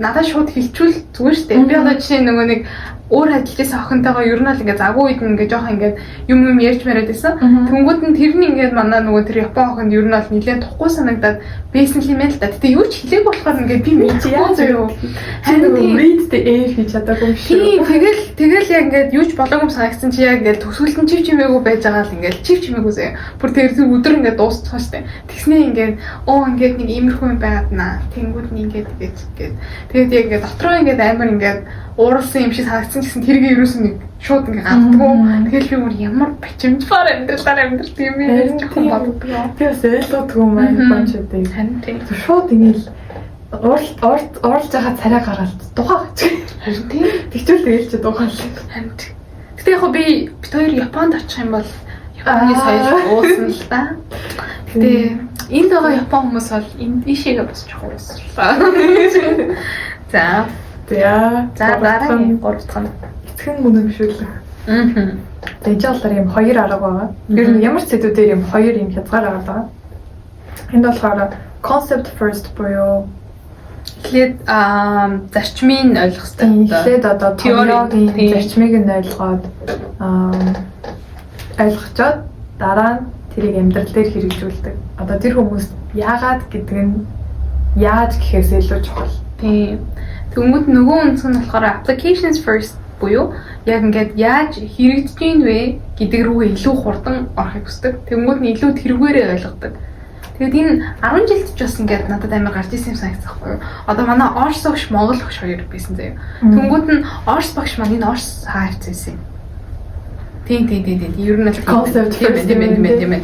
надад шууд хэлчүүл зүгээр штэ. Би одоо жишээ нь нөгөө нэг өөр ажиллаж байсан охинтойгоо ер нь бол ингээд завгүй үед нь ингээд жоохон ингээд юм юм ярьж яриад байсан. Тэнгүүд нь тэр нь ингээд манай нөгөө тэр Япон охинд ер нь бол нэлээд тухгүй санагдаад байсан юм байна л да. Гэтэ юу ч хэлээг болохоор ингээд би мэдчихгүй заяо. Харин тийм read the air хийж чадаагүй юм шиг. Тийм, тэгэл яг ингээд юу ч болоогүй юм санагдсан чи яг ингээд төгсгөлтөн чив чимээгүй байж байгаа л ингээд чив чимээгүй заяа. Бүр тэр тэр өдөр ингээд дуусчихсан штэ. Тэгснээ ингээд оо ингээд нэг иймэрхүү юм байгаад наа. Тэнгүүд нь ингээд гэж ингээд тэгээд яг ингээд дотроо ингээд амар ингээд ууралсан юм шиг санагдсан гэсэн тэргээ ерөөсөн нэг шууд ингээд гардггүй. Тэгэл би бүр ямар бачимжмаар амьдралаар амьдрал юм бэ гэж жоохон боддог. Би бас ойлгодгүй юм аа японочдыг. Харин тийм. Шууд ингээд уурал ууралж байгаа царай гаргалт тухаа гэж. Харин тийм. Тэгчүүл тэгэл чи тухаал. Харин тийм. Гэтэ яг би бит хоёр Японд очих юм бол Японы соёл уулсан л да. Гэтэ энд байгаа Япон хүмүүс бол энд ийшээгээ босч явах уусрлаа. За. За. За, дараагийн гурав дахь нь. Эцэг нь үнэмшүүлэх. Аа. За, энэ болохоор юм хоёр арга байгаа. Ер нь ямар ч сэдвүүдээр юм хоёр юм хязгаар арга байгаа. Энд болохоор concept first буюу эхлээд зарчмыг ойлгох хэрэгтэй. Эхлээд одоо теорийн зарчмыг нь ойлгоод ойлгочоод дараа нь тэрийг амьдрал дээр хэрэгжүүлдэг. Одоо тэр хүмүүс яагаад гэдэг нь яаж гэхээс илүү чухал. Тийм. Тэнгүүд нөгөө өнцөг нь болохоор applications first буюу яг ингээд яаж хэрэгжиж гин вэ гэдэг рүүгээ илүү хурдан орохыг хүсдэг. Тэнгүүд нь илүү тэргээрээ ойлгодог. Тэгээд энэ 10 жилд ч бас ингээд надад амар гарч исэн юм санагдсан байхгүй юу? Одоо манай Орос багш, Монгол багш хоёр байсан заяа. Тэнгүүд нь Орос багш маань энэ Орос хаа харьцсан юм. Тийм. Ер нь бол concept тийм тийм тийм тийм.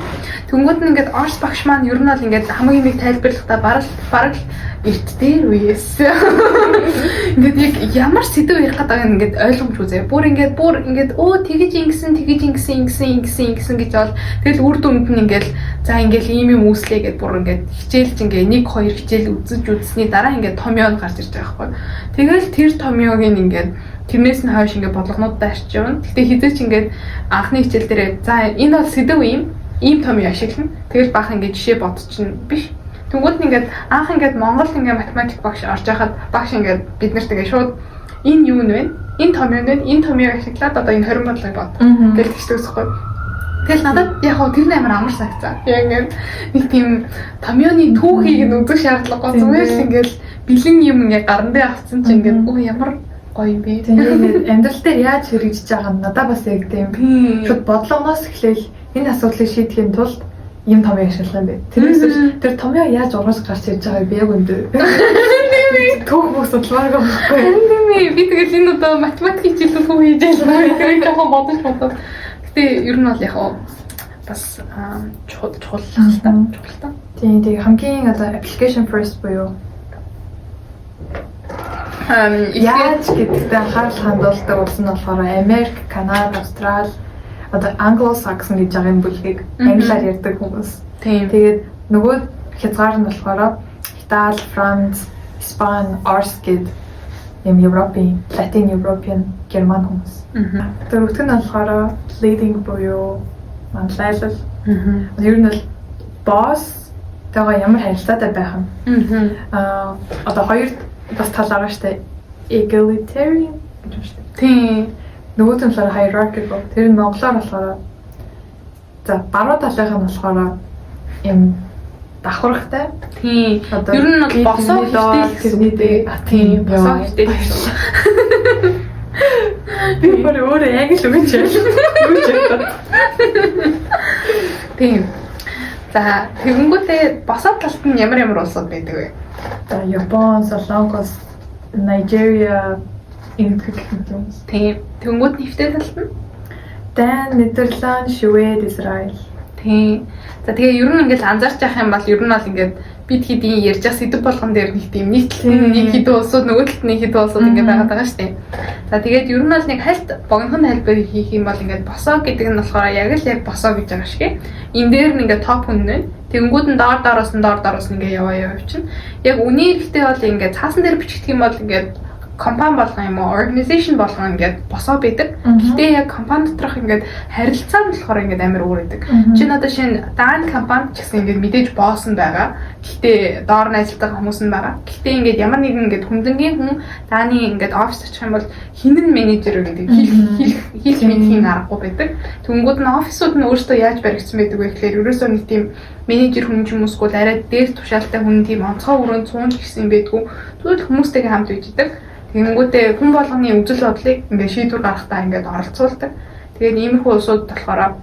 Тэнгүүд нь ингээд Орос багш маань ер нь бол ингээд хамгийн нэг тайлбарлахдаа бараг л эрт дээр үеэс. Ингээд яг ямар сэдв ярих гэдэг нь ингээд ойлгомжгүй заяа. Бүр ингээд өө тэгэж ингэсэн, тэгэж ингэсэн, ингэсэн, ингэсэн, ингэсэн гэж бол тэгэл үр дүнд нь ингээд за ингээд ийм юм үүслээ гэд бүр ингээд хичээлж ингээд 1 2 хичээл үзэж үзсний дараа ингээд томьёо гарч ирж байгаа байхгүй. Тэгэл тэр томьёог ингээд тэрнээс нь хойш ингээд бодлогонуудаа арчиж явна. Гэтэ хизээч ингээд анхны хичээл дээрээ за энэ бол сэдв ийм ийм томьёо ашиглана. Тэгэл баахан ингээд жишээ бодчихно биш. Тэнгүүд нь ингээд анх ингээд Монгол ингээд математик багш орж байхад багш ингээд бид нарт ингээд шууд энэ юу нь вэ? Энэ томьёо нь вэ? Энэ томьёог ашиглаад одоо энэ 20 бодлогыг бод. Гэл тэгчдэг байхгүй. Тэгэл надад яг хоо тэр нь амар амар санагцсан. Яг ингээд нэг тийм томьёоны түүхийг нь үзэх шаардлагагүй, зүгээр л ингээд бэлэн юм ингээд гаран дээр авцсан чинь ингээд өө ямар гоё юм бэ. Тийм, ингээд амьдрал дээр яаж хэрэгжиж байгаа нь надад бас яг тийм шууд бодлогоноос эхлээл энэ асуудлыг шийдэхин тулд ийм томьёо ашиглах юм бэ. Тэрнээс биш тэр томьёо яаж ургаж гарч ирж байгааг би яг үндэ түүх бүх судалмааргүй байхгүй. Харин тийм ээ. Би тэгэл энэ одоо математик хичээлүүд түүх хийж байлаа. Тэр жоохон бодож бодоод. Гэтэ ер нь бол яг бас чухал чухал л та. Чухал та. Тийм, тэгээ хамгийн одоо application first буюу яаж гэдэгт анхаарал хандуулдаг улс нь болохоор Америк, Канада, Австрали, одоо Anglo-Saxon гэж байгаа энэ бүлгийг англиар ярьдаг хүмүүс. Тэгээд нөгөө хязгаар нь болохоор Итали, Франц, Испани, Орос гээд юм Европын, Латин European, Герман хүмүүс. Дөрөвдөх нь болохоор leading буюу манлайлал. Ер нь бол boss тэйгээ ямар харилцаатай байх нь. Одоо хоёр бас тал байгаа штэ. Egalitarian гэж байна штэ. Нөгөөт нь болохоор hierarchical. Тэр нь монголоор болохоор за баруун талынх нь болохоор юм давхархтай. Одоо ер нь бол босоо хэрэгтэй тэрний дээ. Тийм, босоо хэрэгтэй л гэсэн. Би бүр өөрөө яг л үгэн ч юу ч юм. Тийм. За, тэгэнгүүтээ босоо талд нь ямар ямар улсууд байдаг вэ? За, Япон, Солонгос, Нигерия, Энэтхэг гэх мэт юм. Тийм. Тэнгүүд нь эвтэй талд нь Дан, Нидерланд, Швед, Израиль. Тийм. За, тэгээ ер нь ингээл анзаарч явах юм бол ер нь бол ингээд бид хэдийн ярьж байгаа сэдв болгон дээр нэг тийм нэг талд нь нэг хэдэн улсууд, нөгөө талд нь нэг хэдэн улсууд ингээд байгаад байгаа шүү дээ. За, тэгээд ер нь бол нэг хальт богинохон тайлбар хийх юм бол ингээд босоо гэдэг нь болохоор яг л яг босоо гэж байгаа шиг. Энэ дээр нь ингээд топ хүн нэ. Тэгэнгүүт нь доор доороос нь доор доороос нь ингээд яваа яваа явчихна. Яг үний эрэхтэй бол ингээд цаасан дээр бичигдэх юм бол ингээд Компани болгон юм уу, organization болгон ингээд босоо байдаг. Гэхдээ яг компани доторх ингээд харилцаа нь болохоор ингээд амар өөр байдаг. Чи надад шинэ даан компани ч гэсэн ингээд мэдээж boss нь байгаа. Гэхдээ доор нь ажилладаг хүмүүс нь байгаа. Гэхдээ ингээд ямар нэгэн ингээд хүндэнгийн хүн дааны ингээд офис очих юм бол хэн нь менежер вэ гэдэг хэлэх хэлж мэдхийн аргагүй байдаг. Тэнгүүд нь офисууд нь өөрсдөө яаж баригдсан байдаг вэ гэхээр ерөөсөө нэг тийм менежер хүн ч юм уу эсвэл арай дээр тушаалтай хүн тийм онцгой өрөөнд цуунч гэсэн юм байдгүй. Тэгвэл хүмүүстэйгээ хамт үйж идэг. Тэгэнгүүтээ хүн болгоны үзэл бодлыг ингээд шийдвэр гаргахтаа ингээд оролцуулдаг. Тэгээд иймэрхүү улсууд болохоор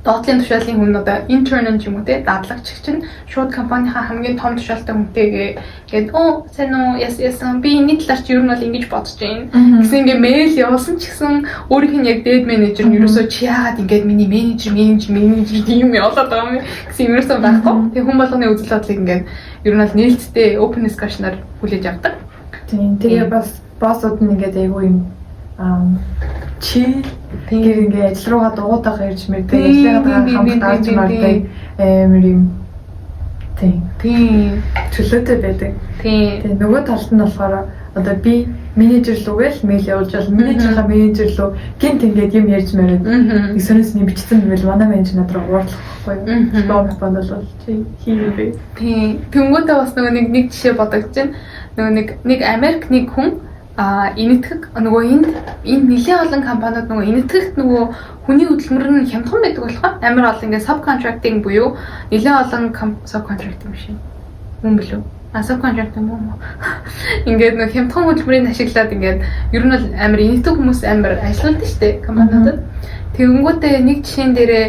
доотлын тушаалын хүн, одоо intern ч юм уу те, дадлагч чинь шууд компанийнхаа хамгийн том тушаалтай хүнтэйгээ ингээд "Оо, сайн уу, яс ясан, би энэ талаар чи ер нь бол ингэж бодож байна" гэсэн ингээд мэйл явуулсан ч гэсэн өөрийнх нь яг дээд менежер нь ерөөсөө "Чи яагаад ингээд миний менежер менежер менежер тийм явуулаад байгаа юм" гэсэн юм ерөөсөө байхгүй. Тэгээ хүн болгоны үзэл бодлыг ингээд ер нь бол нээлттэй open discussion-аар хүлээж авдаг. Тийм. Тэгээ бас boss ууд нь ингээд айгүй юм чи тэр ингээ ажил руугаа дугуйтайгаа ирж мэрдэг, ажлынхаа хамт гарч мардаг амар юм. Тийм. Чөлөөтэй байдаг. Тэгээ нөгөө талд нь болохоор одоо би менежер лүүгээл мэйл явуулж бол менежерийнхаа менежер лүү гинт ингээд юм ярьж мариад нэг сонин сонин бичсэн байвал манай менежер над руу уурлах байхгүй юу? Бом Японд бол чи хийгээгүй. Тийм. Тэнгүүтээ бас нөгөө нэг нэг жишээ бодогдож байна. Нөгөө нэг нэг Америк нэг хүн энэтхэг нөгөө энд энэ нэлээд олон компаниуд нөгөө энэтхэгт нөгөө хүний хөдөлмөр нь хямдхан байдаг болохоор амар олон ингээд subcontracting буюу нэлээд олон subcontracting биш юм. Мөн билүү? Subcontracting юм уу? Ингээд нөгөө хямдхан хөдөлмөрийг ашиглаад ингээд ер нь бол амар энэтхэг хүмүүс амар ажилладаг шүү дээ компаниудад. Тэгэнгүүтээ нэг жишээн дээрээ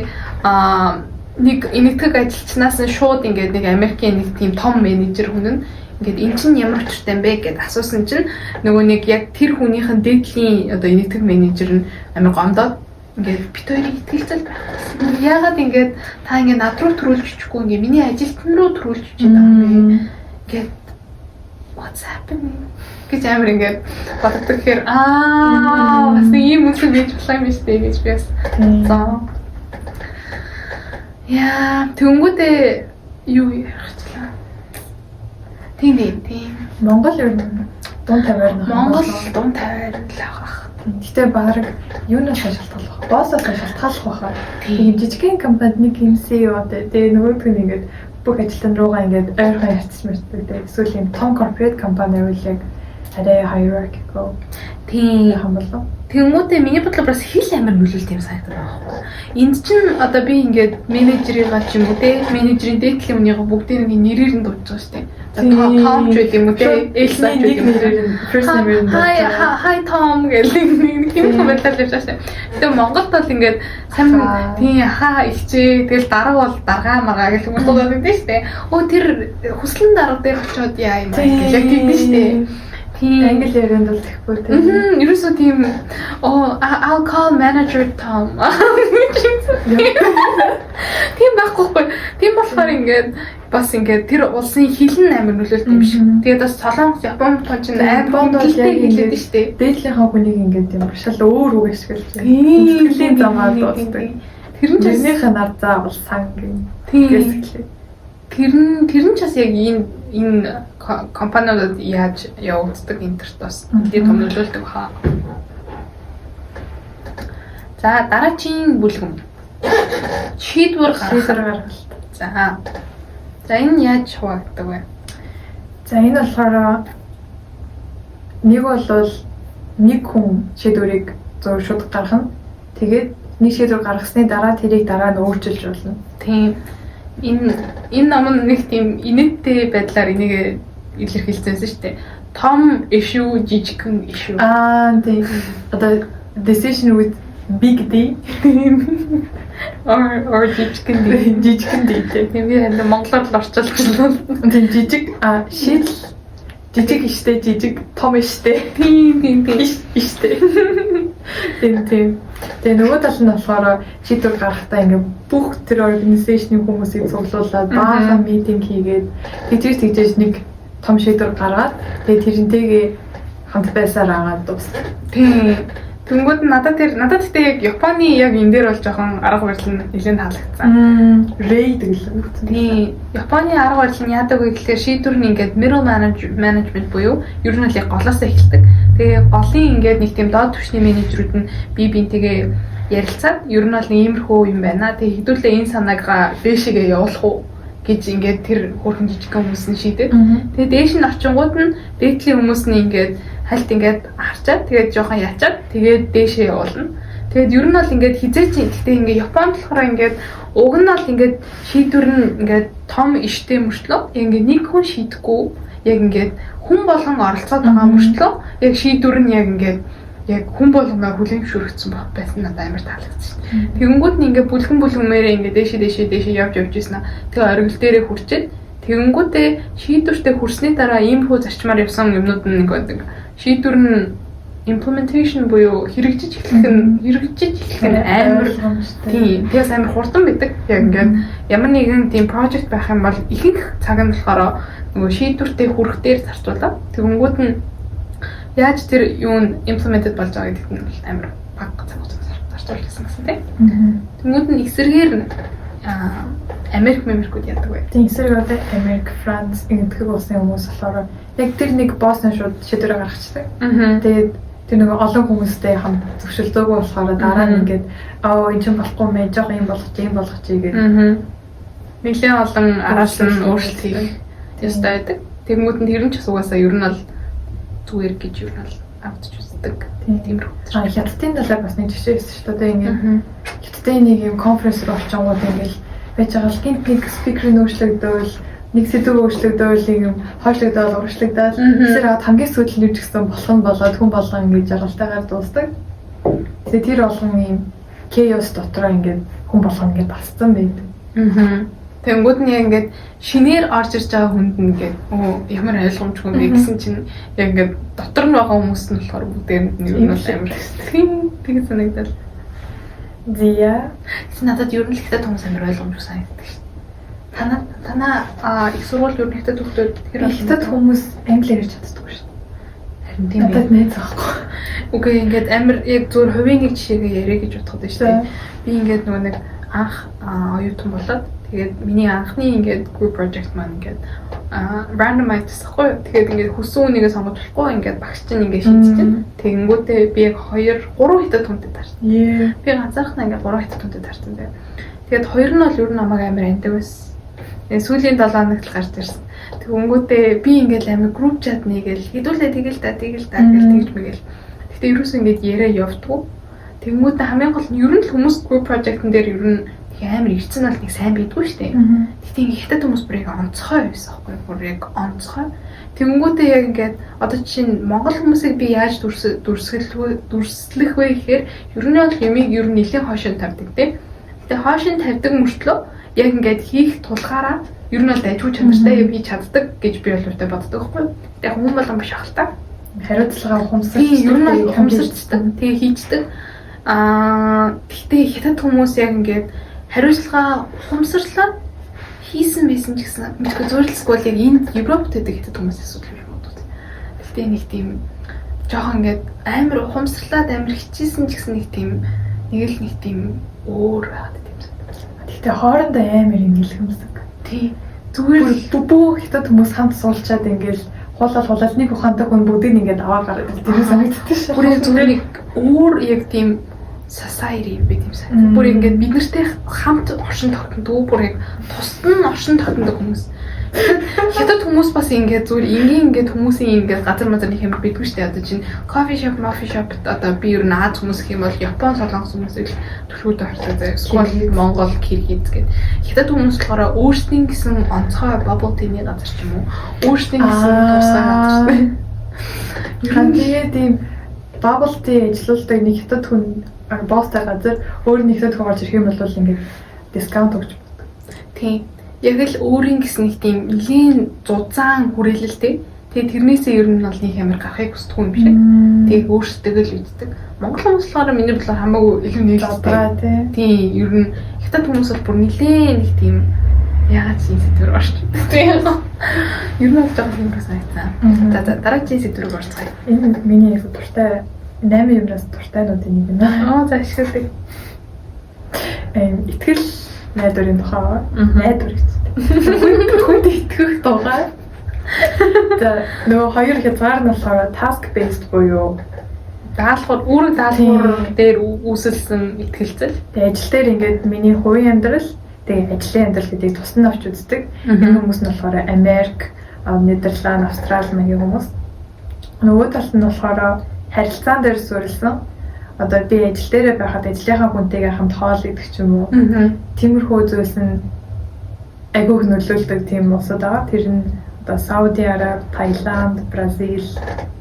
нэг энэтхэг ажилчнаас нь шууд ингээд нэг Америкийн нэг тийм том менежер хүн нь ингээд "Эн чинь ямар учиртай юм бэ?" гэд асуусан чинь нөгөө нэг яг тэр хүнийх нь дээдлийн одоо энэтхэг менежер нь амар гомдоод ингээд "Бид хоёрын итгэлцэл байхгүй. Яагаад ингээд та ингээд над руу төрүүлж өчөхгүй, ингээд миний ажилтан руу төрүүлж өчөөд байгаа юм бэ?" Ингээд "What's happening?" гэж амар ингээд боддог. Тэгэхээр бас нэг ийм үнсэг байж болох юм биш үү гэж би бас за. Яа, тэнгүүтээ юу ярих чилаа. Тийм, тийм, тийм. Монгол ер нь дунд тавиар нэг. Монгол дунд тавиар л авах. Гэтэ баг юунаас шалтгаалах вэ? Boss оос шалтгааллах байхаа. Тийм, жижигхэн компанид нэг юм CEO дээ. Тэгээ нөгөөх нь ингээд бүх ажилтан руугаа ингээд ойрхон ярьчих мэрдэг. Тэгээ эсвэл юм том corporate компани байвал яг арай hierarchical юм болов. Тэнгүүтээ миний бодлоор бас хэл амар нөлөөлт юм санагдаад байгаа байхгүй. Энд чинь одоо би ингээд менежерийг ч юм уу те, менежерийн дээдлийн хүнийгээ бүгдийг нэг нэрээр нь дуудаж байгаа шүү дээ. За, Том ч байд юм уу те, Элса ч байд юм уу. First name-ээр нь. "Hi, hi Том" гэх нэг тийм хүн байдлаар явж байгаа шүү дээ. Тэгээ Монголд бол ингээд сайн тийм хаа илчээ, тэгэл дарга бол даргаа маргаа гэх хүмүүс дуудаад байдаг шүү дээ. Өө, тэр хүслэн дарга дээр очиод яа юм аа гэж яг тийм шүү дээ. Тийм. Англи ярианд бол тэгэхгүй тийм. Ерөөсөө тийм "Oh, I'll call manager Tom." Тийм байхгүй хгүй. Тийм болохоор ингээд бас ингээд тэр улсын хэл нь амар нөлөөлт юм шиг. Тэгээд бас Солонгос, Япон чинь амар бол яг хэлээд шүү дээ. Дээдлийнхаа хүнийг ингээд юм шал өөр үг ашиглаж байна. Сэтгэлийн замаар дуусдаг. Тэр нь ч тэрнийхээ нар заавал сан гин. Тийм. Тэр нь ч бас яг энэ компаниудад яаж явагддаг интерт бас нэлээд том нөлөөлдөг хаа. За, дараагийн бүлгэм. Шийдвэр гаргах. Гаргалт. За. За, энэ яаж хуваагддаг вэ? За, энэ болохоор нэг бол нэг хүн шийдвэрийг зөв шууд гаргана. Тэгээд нэг шийдвэр гаргасны дараа тэрийг дараа нь өөрчилж болно. Тийм. Энэ ном нь нэг тийм инээдтэй байдлаар энийг илэрхийлсэн шүү дээ. Том issue, жижигхэн issue. Тийм. Одоо decision with big D or жижигхэн D. Жижигхэн D тийм. Би энэ монголоор л орчуулчихлаа. Тийм, жижиг шийдэл жижиг иштэй, жижиг том иштэй. Тийм. Иштэй. Тийм. Тэгээ нөгөө тал нь болохоор шийдвэр гаргахтаа ингээ бүх тэр organization-ы хүмүүсийг цуглуулад баахан meeting хийгээд тэгжээж тэгжээж нэг том шийдвэр гаргаад тэгээ тэрнтэйгээ хамт байсаар агаад дуусна. Тийм. Тэнгүүд надад гэтээ яг Японы яг энэ дээр бол жоохон арга барил нь нэлээд таалагдсан. Raid гэлээ. Тийм. Японы арга барил нь яадаг вэ гэхээр шийдвэр нь ингээд middle management буюу ер нь л яг голоос эхэлдэг. Тэгээ голын ингээд нэг тийм доод түвшний менежерүүд нь бие биентэйгээ ярилцаад ер нь бол иймэрхүү юм байна. Тэгээ хэдүүлээ энэ санааг дээшээгээ явуулах уу гэж ингээд тэр хөөрхөн жижигхэн хүмүүс нь шийдээд, тэгээ дээш нь очингууд нь дээдлийн хүмүүс нь ингээд хальт ингээд харчаад, тэгээд жоохон ячаад, тэгээд дээшээ явуулна. Тэгээд ер нь бол ингээд хизээч, гэхдээ ингээд Японд болохоор ингээд уг нь бол ингээд шийдвэр нь ингээд том иштэй мөртлөө ингээд нэг хүн шийдэхгүй, яг ингээд хүн болгон оролцоод байгаа мөртлөө яг шийдвэр нь яг ингээд яг хүн болгоноор хүлээн зөвшөөрөгдсөн байсан, надад амар таалагдсан. Тэгэнгүүт нь ингээд бүлгэн бүлгэмээрээ ингээд дээшээ дээшээ дээшээ явж явж ирсэн. Тэгээ оргил дээрээ хүрчээд, тэгэнгүүтээ шийдвэртэй хүрсний дараа иймэрхүү зарчмаар явсан юмнууд нь нэг шийдвэр нь implementation буюу хэрэгжиж эхлэх нь амар, тийм, тэгээс амар хурдан байдаг. Яг ингээд ямар нэгэн тийм project байх юм бол ихэнх цаг нь болохоор нөгөө шийдвэртэй хүрэх дээр зарцуулаад, тэгэнгүүт нь яаж тэр юу нь implemented болж байгаа гэдэгт нь бол амар бага цаг хугацаа зарцуулж гэсэн гэсэн, тийм. Тэнгүүд нь эсрэгээр нь Америк Америкууд яадаг вэ? Тийм, эсрэг одоо Америк, Франц, энэтхэг улсын хүмүүс болохоор яг тэр нэг босс нь шууд шийдвэрээ гаргачихдаг. Тэгээд тэр нэг олон хүмүүстэй хамт зөвшөлдөөгүй болохоор дараа нь ингээд аа, энэ чинь болохгүй мэ, жоох юм болгоч, юм болгоч гэдэг. Нэлээд олон араас нь өөрчлөлт хийх ёстой байдаг. Тэгэнгүүт нь тэр нь ч бас угаасаа ер нь бол зүгээр гэж ер нь бол авч үздэг. Тиймэрхүү. А, хятадын талаар бас нэг жишээ байсан шүү дээ. Одоо ингээд хятадын нэг юм конференц руу очингууд ингээд байж байгаа л гинт нэг speaker ийн өөрчлөгдөөл, нэг сэдв өөрчлөгдөөл, нэг юм хойшлогдоол, урагшлагдаад, тэгэхээр хамгийн сүүлд нь юу ч гэсэн болох нь болоод хүн болгон ингээд жаргалтайгаар дуусдаг. Тэгээ тэр болгон юм chaos дотроо ингээд хүн болгон ингээд бассан байдаг. Тэнгүүд нь яг ингээд шинээр орж ирж байгаа хүнд нь ингээд оо, ямар ойлгомжгүй юм бэ гэсэн чинь яг ингээд дотор нь байгаа хүмүүс нь болохоор бүгдээр нь ер нь бол амар тийм тэг санагдал. Зия. Тэс надад ер нь л хятад хүмүүс амар ойлгомжгүй санагддаг шүү дээ. Танаа танаа а их сургууль ер нь хятад хүүхдүүд тэр хятад хүмүүс англи ярьж чаддаггүй шүү дээ. Харин тийм. Надад найз байхгүй. Үгүй, ингээд амар яг зүгээр хувийн нэг жишээгээ яриа гэж бодоход байна шүү дээ. Би ингээд нөгөө нэг анх оюутан болоод, тэгээд миний анхны ингээд group project маань ингээд randomized гэсэхгүй юу. Тэгээд ингээд хүссэн хүнийгээ сонгож болохгүй, ингээд багш чинь ингээд шийдчихэв. Тэгэнгүүтээ би яг 2 3 хятад хүнтэй таарсан. Би ганцаархнаа ингээд 3 хятад хүнтэй таарсан заяа. Тэгээд хоёр нь бол ер нь намайг амар амдаг байсан. Тэгээд сүүлийн 7 хоногт л гарч ирсэн. Тэгэнгүүтээ би ингээд амар group chat нэгээл хэдүүлээ тэгэл та тэгэл та гэл тэгж мэгэл. Гэтэ ерөөсөө ингээд яриа явдггүй. Тэгэнгүүтээ хамгийн гол нь ер нь л хүмүүс group project-н дээр ер нь амар ирсэн бол нэг сайн байдгүй шүү дээ. Гэтэ ингээд хятад хүмүүс бүр яг онцгой байсан байхгүй, бүр яг онцгой. Тэгэнгүүтээ яг ингээд одоо жишээ нь Монгол хүмүүсийг би яаж дүрсгэл дүрслэх вэ гэхээр ер нь бол юмыг ер нь нэлээд хойшин тавьдаг, тийм. Гэтэ хойшин тавьдаг мөртлөө яг ингээд хийх тулгаараа ер нь бол дайггүй чанартай юм хийж чаддаг гэж би бол өөртөө боддог байхгүй. Гэтэ яг хүн болгон биш ах л та. Хариуцлага ухамсарч. Тийм, ер нь бол ухамсарчдаг. Тэгээ хийждэг. Аа, гэхдээ хятад хүмүүс яг ингээд хариуцлага ухамсарлаад хийсэн байсан ч гэсэн мэдгүй зүйрлэсгүй бол яг энд Европт байдаг хятад хүмүүс асуудал юм бодод. Гэхдээ нэг тийм жоохон ингээд амар ухамсарлаад амар хичээсэн ч гэсэн нэг тийм нэг л нэг тийм өөр байгаад тийм санагдал. Гэхдээ хоорондоо амар юм илхэмсэг. Тийм. Зүгээр л бүх хятад хүмүүс хамт суулчаад ингээл хуулал хуулал нэг ухаантай хүн бүгдийг ингээд аваа гараад тэр санагддаг шээ. Бүр яг зүгээр нэг өөр яг тийм society юм бэ тийм санагдав. Бүр ингээд бид нартай хамт оршин тогтнодгүй, бүр яг тусад нь оршин тогтнодог хүмүүс. Хятад хүмүүс бас ингээд зүгээр энгийн ингээд хүмүүсийн ингээд газар мазар нэг юм бидгүй шүү дээ. Одоо чинь coffee shop, coffee shop одоо би ер нь Ази хүмүүс гэх юм бол Япон, Солонгос хүмүүсийг л түлхүүрдээ харцаа заяа. Эсвэл Монгол, Киргиз гэдэг. Хятад хүмүүс болохоор өөрсдийн гэсэн онцгой bubble tea-ний газар ч юм уу, өөрсдийн гэсэн тусгай газар шүү дээ. Ер нь тэгээд ийм bubble tea ажиллаулдаг нэг хятад хүн boss той газар өөр нэг хятад хүн орж ирэх юм бол ингээд discount өгч боддог. Тийм. Яг л өөрийн гэсэн нэг тийм нэлийн зузаан хүрээлэлтэй. Тэгээ тэрнээсээ ер нь бол нэг амар гарахыг хүсдэг юм биш. Тэгээ өөрсдөө л үздэг. Монгол хүмүүс болохоор миний бодлоор хамаагүй илүү нээлттэй. Тийм, ер нь хятад хүмүүс бол бүр нэлээд нэг тийм яагаад чи сэдвэр орч. Тийм. Ер нь бол жоохон тийм санагдсан. За за, дараагийн сэдвэр орцгоё. Энэ миний их дуртай 8 юмнаас дуртайнуудын нэг юм аа. За, ашигладаг. Эм итгэл найдварын тухай. Найдвар гэж. Хүнд итгэх тухай. За, нөгөө хоёр хязгаар нь болохоор task based буюу даалгавар, үүрэг даалгавар дээр үүсэлсэн итгэлцэл. Тэгээ ажил дээр ингээд миний хувийн амьдрал, тэгээ ажлын амьдрал гэдгийг тусдан авч үздэг. Энэ хүмүүс нь болохоор Америк, Нидерланд, Австрали маягийн хүмүүс. Нөгөө талд нь болохоор харилцаан дээр суурилсан. Одоо би ажил дээрээ байхад ажлынхаа хүнтэйгээ хамт хоол идэх ч юм уу. Тиймэрхүү зүйлс нь айгүйх нөлөөлдөг тийм улсууд байгаа. Тэр нь одоо Сауди Араб, Таиланд, Бразил,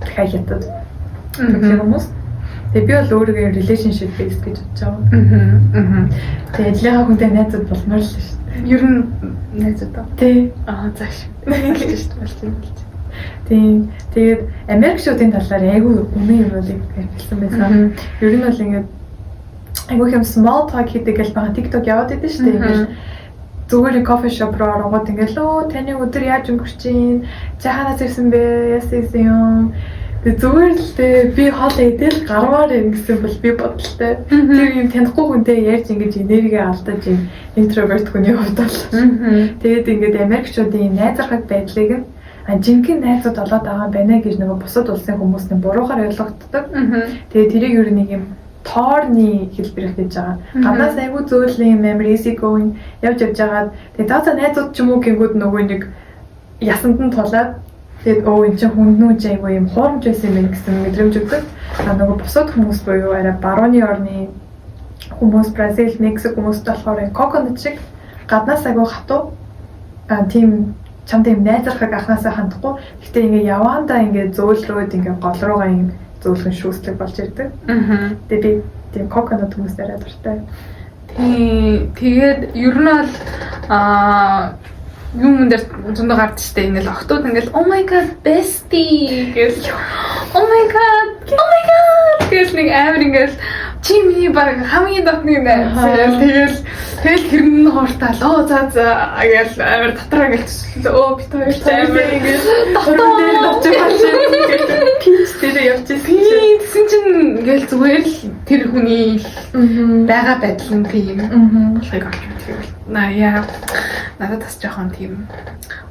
дахиад Хятад төрлийн хүмүүс. Тэгээ би бол өөрийгөө relationship based гэж бодож байгаа. Тэгээ ажлынхаа хүнтэй найзууд болмоор л шүү дээ. Ер нь найзууд аа. Тий. Аа, зааш. Болж шүү, болж болж. Тийм. Тэгээд Америкчуудын талаар айгүй үнэн юм бол хэлсэн байсан. Ер нь бол ингээд айгүй юм small talk хийдэг гэж байгаа, TikTok яваад идэв шүү дээ. Ингээд зүгээр coffee shop руу оронгууд ингээд өө, таны өдөр яаж өнгөрч чинь? Чи хаанаас ирсэн бэ? Яасан ирсэн юм? Тэгээ зүгээр л дээ, би хоол идэл гармаар юм гэсэн бол би бодолтой. Тэр юм танихгүй хүнтэй ярьж ингэж энерги алдаж юм introvert хүний хувьд бол. Тэгээд ингээд Америкчуудын найзархаг байдлыг нь жинхэнэ найзууд болоод байгаа юм байна гэж нөгөө бусад улсын хүмүүсний буруугаар ойлгогддог. Тэгээд тэрийг ер нь нэг юм тоорны хэлбэр гэж байгаа. Гаднаас айгүй зөөлөн юм, амар easy going явж явж байгаад, тэгээд за за найзууд ч юм уу гингүүд нөгөө нэг ясанд нь тулаад, тэгээд өө, эн чинь хүнднүүж айгүй юм хуурамч байсан юм байна гэсэн мэдрэмж өгдөг. А нөгөө бусад хүмүүс буюу арай барууны орны хүмүүс, Бразил, Мексик хүмүүст болохоор coconut шиг гаднаас айгүй хатуу, тийм чамд юм найзархаг анханасаа хандахгүй. Гэтэ ингээ яваандаа ингээ зөөлрөөд ингээ гол руугаа юм зөөлхөн шүүслэг болж ирдэг. Тэгээ би тийм coconut хүмүүс арай дуртай. Тийм. Тэгээд ер нь бол юм дээр зөндөө гардаг штэ, ингээл охтууд ингээл "Oh my god, bestie" гэл, "Oh my god, oh my god" гэл нэг амар ингээл чи миний баг хамгийн дотны найз гэл, тэгэл тэр нь хууртаал оо, за за гэл амар дотроо ингээл төсөл өө, бит хоёр ч амар ингээл дотоо дээр очиж пич дээр явж ирсэн. Тэгсэн чинь ингээл зүгээр л тэр хүний байгаа байдал нь тийм болохыг олж мэдэх юм. На яа, надад бас жоохон тийм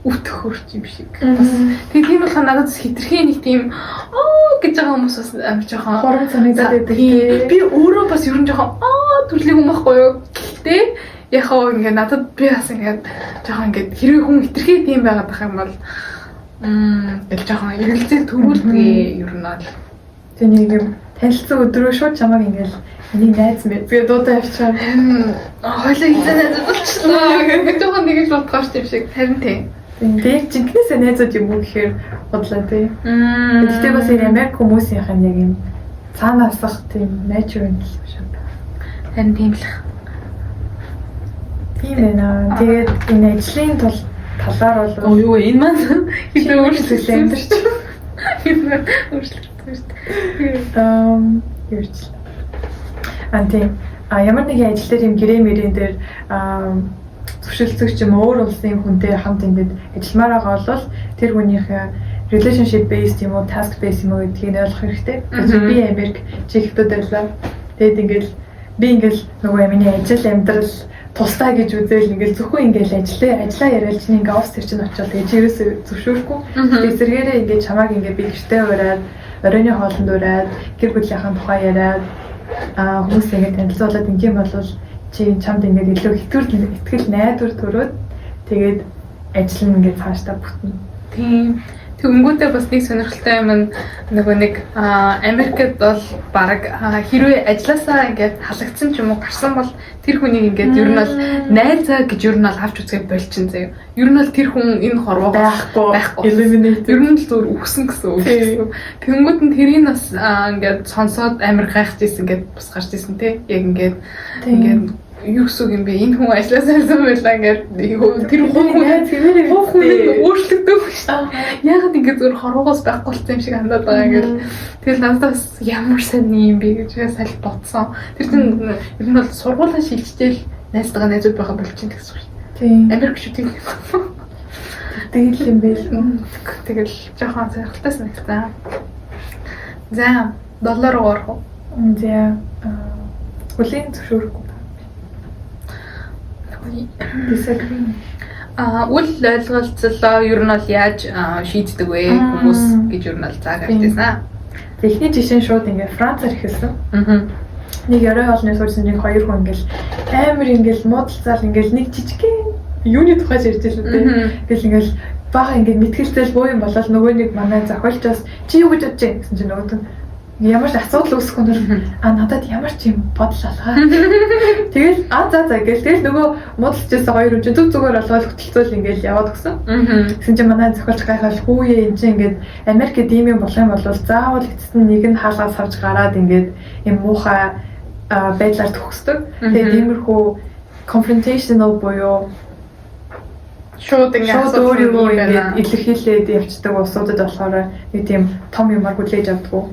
үт хөрч юм шиг. Бас тэгээ тийм болохоор надад бас хитрхи нэг тийм оо гэж байгаа хүмүүс бас амар жоохон хурам санагдаад байдаг. Би өөрөө бас ер нь жоохон аа төрлийн хүн байхгүй юу? Гэхдээ яг хоо ингээ надад би бас ингээ жоохон ингээ хэрвээ хүн хитрхи тийм байгаад байх юм бол гэл жоохон эргэлзээ төрүүлдэг ер нь бол. Тэгээ нэг юм танилцсан өдрөө шууд чамайг ингээл миний найз мэд тэгээ дуудаа явчихаар. Хойлоо хизээ найз болчихлоо гэх жоохон нэг л бодгоор юм шиг, харин тийм. Тийм, жинкнээсээ найзууд юм уу гэхээр бодлоо тий. Гэхдээ бас энэ Америк хүмүүсийнх нь яг юм цаанаасах тийм natural юм шиг. Харин тийм л. Тийм байна. Тэгээд энэ ажлын тул талаар бол Оо, юу вэ? Энэ маань хэзээ өөрчлөлт амьдарч. Энэ маань өөрчлөгдсөн шүү дээ. Юу ч. А, тийм. А ямар нэгэн ажил дээр юм гэрээ мөрийн дээр зөвшөлдсөх ч юм өөр улсын хүнтэй хамт ингээд ажилламаар байгаа бол тэр хүнийхээ relationship based юм уу, task based юм уу гэдгийг нь ойлгох хэрэгтэй. Би Америк, чи Хятад байлаа. Тэгээд ингээд би ингээл нөгөө миний ажил амьдрал тусдаа гэж үзээл ингээл зөвхөн ингээл ажиллаа яриад чинь ингээ офис тэр чинь очиод тэгээ чи ерөөсөө зөвшөөрөхгүй. Тэгээд эсэргээрээ ингээд чамааг ингээ би гэртээ ураад, оройны хоолнд ураад, гэр бүлийнхаа тухай яриад, хүмүүс ингээд танилцуулаад ингээм бол чи чамд ингээд илүү итгэл найдвар төрөөд, тэгээд ажил нь ингээд цаашдаа бүтнэ. Тийм. Тэгэнгүүтээ бас нэг сонирхолтой юм нь нөгөө нэг Америкт бол баг хэрвээ ажилласаа ингээд халагдсан ч юм уу гарсан бол тэр хүнийг ингээд ер нь бол найзаа гэж ер нь бол авч үзгээ болчин заяа. Ер нь бол тэр хүн энэ хорвоо байхгүй байхгүй. Eliminate. Ер нь л зүгээр үхсэн гэсэн үг гэсэн. Тэгэнгүүт нь тэрийг бас ингээд сонсоод амар гайхаж исэн ингээд бас гарч исэн те. Яг ингээд ингээд юу гэсэн үг юм бэ? Энэ хүн ажилласаа байсан байлаа ингээд тэр хүн хүн өөрчлөгдөв шүү. Яагаад ингээд зүгээр хорвоогоос байхгүй болсон юм шиг хандаад байгаа ингээд тэгэл надад бас ямар сайн юм бэ гэж саль бодсон. Тэр чинь ер нь бол сургуулаа шилжчихэл найзтайгаа найзууд байгаа болчих гэсэн үг шүү. Тийм. Америк шүү, тийм. Тэгэл юм байл. Тэгэл жоохон сонирхолтой санагцсан. За, доллар руу орох уу? За, хүлээн зөвшөөрөхгүй. Disagree. Үл ойлголцлоо ер нь бол яаж шийддэг вэ хүмүүс гэж ер нь бол заа гарч ирсэн. Эхний жишээ нь шууд ингээ Францаар эхэлсэн. Нэг орой хоолны суусан чинь хоёр хүн ингээл амар ингээл муудалцаал, ингээл нэг жижигхэн юуны тухай ярьж байлаа те. Тэгэл ингээл бага ингээд мэтгэлцэл боо юм болол нөгөө нэг манай зохиолчоос "Чи юу гэж бодож байна?" гэсэн чинь нөгөөд нь ямар ч асуудал үүсэхгүй нэр "А, надад ямар ч юм бодол алгаа." Тэгэл "А, за за" гэл, тэгэл нөгөө муудалж байсан хоёр хүн чинь зүг зүгээр болгоод хөтөлцөөл ингээл яваад өгсөн. Тэгсэн чинь манай зохиолч гайхал, "Хүүе, энэ чинь ингээд Америкт ийм юм болох юм бол заавал эцэст нь нэг нь хаалгаа савж гараад ингээд юм муухай байдлаар төгсдөг." Тэгээд иймэрхүү confrontational буюу шууд ингээд шууд өөрийгөө ингээд илэрхийлээд явцдаг улсуудад болохоор нэг тийм том юмар хүлээж авдаггүй.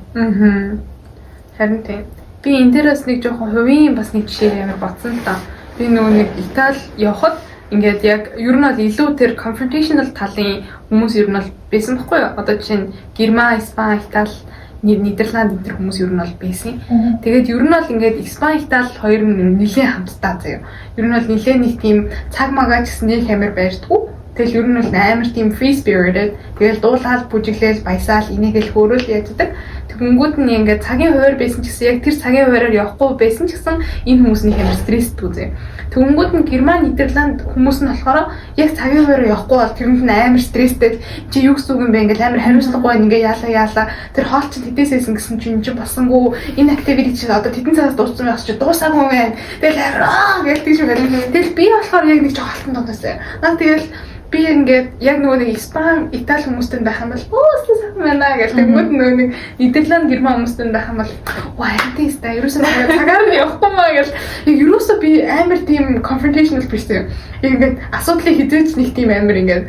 Харин тийм. Би энэ дээр бас нэг жоохон хувийн бас нэг жишээ амар бодсон л та. Би нөгөө нэг Итали явхад ингээд яг ер нь бол илүү тэр confrontational талын хүмүүс ер нь бол байсан байхгүй юу? Одоо жишээ нь Герман, Испани, Итали, Нидерланд энэ тэр хүмүүс ер нь бол байсан. Тэгээд ер нь бол ингээд Испани, Итали хоёр нь нэлээд хамтдаа заяа. Ер нь бол нэлээд нэг тийм цаг магаа ч гэсэн нэг амар байрдаггүй. Тэгэл ер нь бол амар тийм free spirited. Тэгэл дуулаад, бүжиглээл, баясаал, инээгээл хөөрөөл яждаг. Тэгэнгүүт нь ингээд цагийн хуваар байсан ч гэсэн яг тэр цагийн хуваараар явахгүй байсан ч гэсэн энэ хүмүүс нэг амар стресстэй зэ. Тэгэнгүүт нь Герман, Нидерланд хүмүүс нь болохоор яг цагийн хуваараар явахгүй бол тэрэнд нь амар стресстэй, чи юу гэсэн үг юм бэ, ингээд амар хариуцлагагүй байна, ингээд яалаа яалаа, тэр хоол чинь тэдээс байсан гэсэн чинь чинь болсонгүй, энэ activity чинь одоо тэдэн цагаас дууссан байх чи дуусаагүй байна. Тэгэл амар аа гэж тийш байна. Тэгэл би болохоор яг нэг жоо алтан дундаас. Наа тэгэл би ингээд яг нөгөө нэг Испани, Итали хүмүүстэй байх юм бол "Өө, сайхан байна" гэж, тэгмэд нөгөө нэг Нидерланд, Герман хүмүүстэй байх юм бол "Ваа, харин тийстэй ерөөсөө цагаар нь явахгүй маа" гэж, яг ерөөсөө би амар тийм confrontational person. Яг ингээд асуудлыг хизээч нэг тийм амар ингээд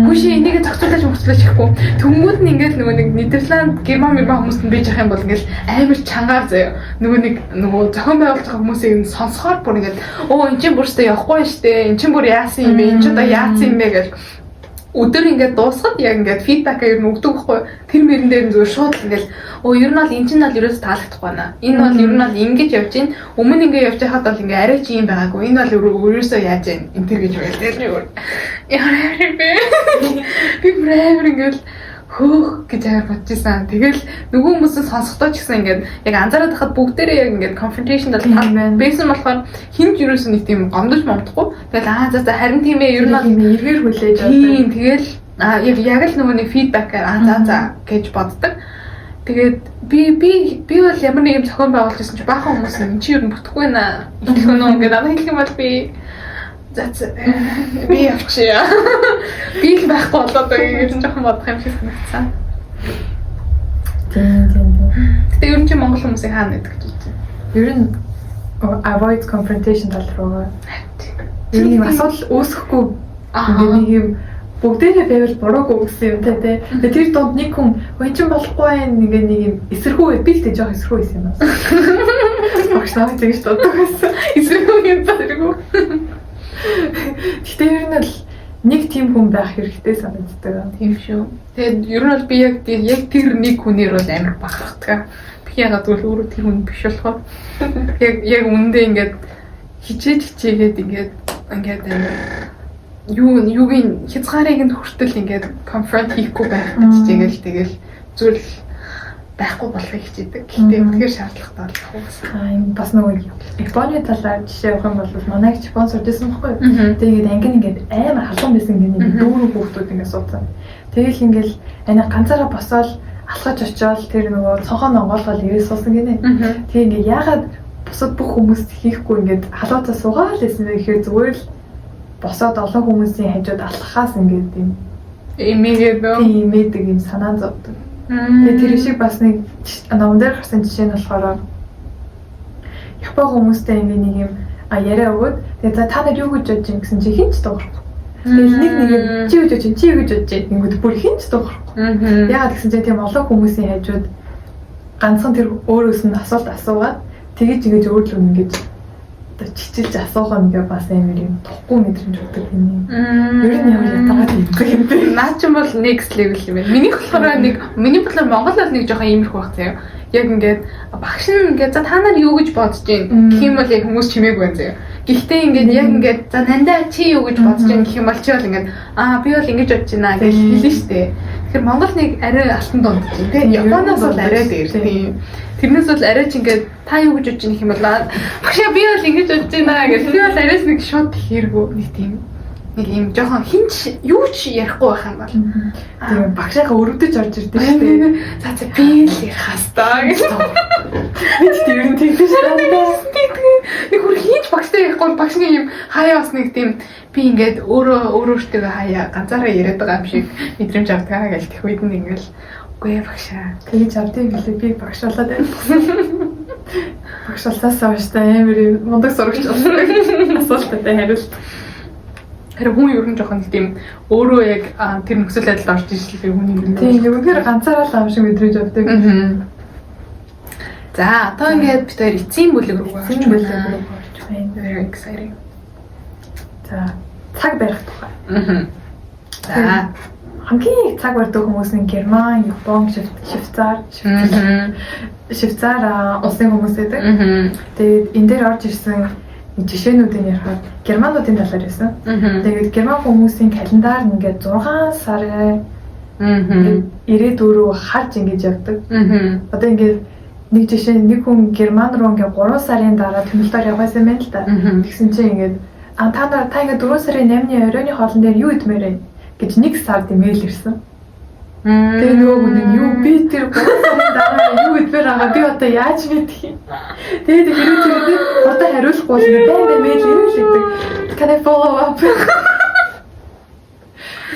"Хүүшээ, энийг зохицуулаач, мөхцүүлээч" гэхгүй. Тэнгүүд нь ингээд нөгөө нэг Нидерланд, Герман, Герман хүмүүст нь бийж явах юм бол ингээд амар чангаар заяа. Нөгөө нэг нөгөө зохион байгуулж байгаа хүмүүсийг нь сонсохоор бүр ингээд "Өө, эн чинь бүр өстой явахгүй штэ. Эн чинь бүр яасан юм бэ? Эн чинь одоо яатсан юм бэ?" гэж өдөр ингээд дуусахад яг ингээд feedback ер нь өгдөг байхгүй. Тэр мөрөн дээр нь зүгээр шууд л ингээд "Өө, ер нь бол эн чинь бол ерөөс таалагдахгүй байна. Энэ бол ер нь бол ингэж явж гин. Өмнө ингээд явж байхад бол ингээд арай чи юм байгаагүй. Энэ бол ерөөсөө яаж юм энэ төр" гэж байл. Тэр нэг ямар бэ? Би бүр амар ингээд "Хөөх" гэж амар бодож исэн. Тэгэл нөгөө хүмүүс нь сонсохдоо ч гэсэн ингээд яг анзаараад байхад бүгдээрээ яг ингээд confrontation тал байсан болохоор хинт юусэн нэг тийм гомдож момдохгүй. Тэгэл "Аа, за за, харин тийм ээ, ер нь бол" Тийм эргээр хүлээж авдаг. Тийм, тэгэл яг яг л нөгөө нэг feedback аар "Аа, за за" гэж боддог. Тэгээд би бол ямар нэг юм зохион байгуулж ирсэн чи баахан хүмүүс нь чи ер нь бүтэхгүй наа. Хэлэх нь ингээд надад хэлэх юм бол би "За за, би явчихъя. Би л байхгүй болоод байгаа" гэж жоохон бодох юм шиг санагдсан. Тийм. Гэтэ ер нь чи Монгол хүмүүсийг хаана байдаг гэж бодож байна? Ер нь avoid confrontation тал руугаа. Ер нь юм асуудал үүсэхгүй ингээд нэг юм бүгдээрээ байвал буруугүй гэсэн юм те те. Тэгээ тэр дунд нэг хүн "Өн чин болохгүй байх" ингээд нэг юм эсэрхүү, би л тэ жоох эсэрхүү байсан юм байна. Багш намайг тэгж боддог байсан. Эсэрхүү юм зэрэгүү. Гэтэ ер нь л нэг тийм хүн байх хэрэгтэй санагддаг. Тийм шүү. Тэгээд ер нь бол би яг тэр нэг хүнээр бол амар бахархдаг. Би ягаад гэвэл өөрөө тэр хүн биш болохоор яг үүндээ ингээд хичээж хичээгээд ингээд амар юу юугийн хязгаарыг нь хүртэл ингээд confront хийхгүй байх гэж хичээгээл, тэгэл зүгээр л байхгүй болохыг хичээдэг. Гэхдээ үнэхээр шаардлагатай болох уу гэсэн. Аа, энэ бас нөгөө Японы талаар жишээ авах юм бол манай их Япон сурж байсан байхгүй юу? Тэгээ ингээд анги нь ингээд амар халуун байсан, ингээд нэг дөрвөн хүүхдүүд ингээд суудсан. Тэгэл ингээд ана ганцаараа босоод алхаж очиод тэр нөгөө цонхоо нонгоолгол ирээ суусан гинэ. Тэгээ ингээд яагаад бусад бүх хүмүүс хийхгүй ингээд халуутаа суугаад л байсан бэ гэхээр зүгээр л босоод олон хүмүүсийн хажууд алхахаас ингээд юм Эмээгээд нөө. Тийм, имээдэг юм санаа зовдөг. Тэгээ тэр шиг бас нэг ном дээр гарсан жишээ нь болохоор Япон хүмүүстэй ингээ нэг юм яриа өгөөд, тэгээ "За, та нар юу гэж бодож байна?" гэсэн чи хэн ч дуугарахгүй. Тэгэл нэг нэг "Чи юу гэж бодож байна? Чи юу гэж бодож байна?" Ингэдэг, бүр хэн ч дуугарахгүй. Яагаад гэсэн чинь тийм олон хүмүүсийн хажууд ганцхан тэр өөрөөс нь асуулт асуугаад тэгэж ингэж өөрлөө ингэж одоо чичилж асуух юм ингээ бас амар юм тухгүй мэдрэмж өгдөг юм. Ер нь ямар ятгаад ийдэг юм бэ? Наа чи бол next level юм байна. Минийх болохоор нэг миний бодлоор Монгол бол нэг жоохон иймэрхүү байх заяа. Яг ингээд багш нь ингээд "За, та нар юу гэж бодож байна?" гэх юм бол яг хүмүүс чимээгүй байна заяа. Гэхдээ ингээд яг ингээд за нандаа чи юу гэж бодож байна гэх юм бол чи бол ингээд аа би бол ингэж бодож байна гэж хэлнэ шүү дээ. Тэгэхээр Монгол нэг арай алтан дунд чинь тий. Японоос бол арай дээр тий. Тэрнээс бол арай ч ингээд та юу гэж бодож байна гэх юм бол багшаа би бол ингэж бодож байна гэж би бол арайс нэг шууд хэргүү нэг тийм нэг юм жоохон хинч юу ч ярихгүй байх юм бол тийм багшаагаа өрөвдөж орж ирдэ шүү дээ. За за би л ярих хэвээр гэж. Би ч тэр нь тэгдэж шүү дээ. Тэгдэг. Нэг хөр хинч багштай ярихгүй багш нэг юм хаяа бас нэг тийм би ингээд өөрөө өөрөө өөртөө хаяа ганцаараа яриад байгаа юм шиг мэдрэмж авдаг гэж тех үед нь ингээл үгүй ээ багшаа. Тэгэж авдیں билээ би багш болоод байна. Багш болсоос хойш та амар мундаг сурагч болсон. Асуултад хариулт. Харин хүн ер нь жоохон нэг тийм өөрөө яг тэр нөхцөл байдалд орж ирсэн хүний юм. Тийм, үнэхээр ганцаараа л ам шиг мэдрэмж авдаг. За, одоо ингээд бид хоёр эцсийн бүлэг рүү орж Эцсийн бүлэг рүү орж байна. Very exciting. За, цаг барих тухай. За, хамгийн их цаг барьдаг хүмүүс нь Герман, Япон, Швейцар, Швейцар улсын хүмүүс байдаг. Тэгээд энэ дээр орж ирсэн жишээнүүдийг ярихад германуудын талаар байсан. Тэгээд герман хүмүүсийн календар нь ингээд 6 сарын ирээдүйрүү харж ингэж явдаг. Одоо ингээд нэг жишээ нэг хүн герман руу ингээд 3 сарын дараа тэмүүлтээр яваасан байна л да. Тэгсэн чинь ингээд а та нар та ингээд 4 сарын 8-ны оройн хоолн дээр юу идмээр вэ гэж нэг сард имэйл ирсэн. Тэгээ нөгөө хүн нь юу би тэр 3 сарын дараа юу идмээр байгаа би одоо яаж мэдэх юм. Тэгээд хэрэг тэр одоо хариулахгүй бол байн байн мэйл ирнэ л гэдэг. Can I follow up?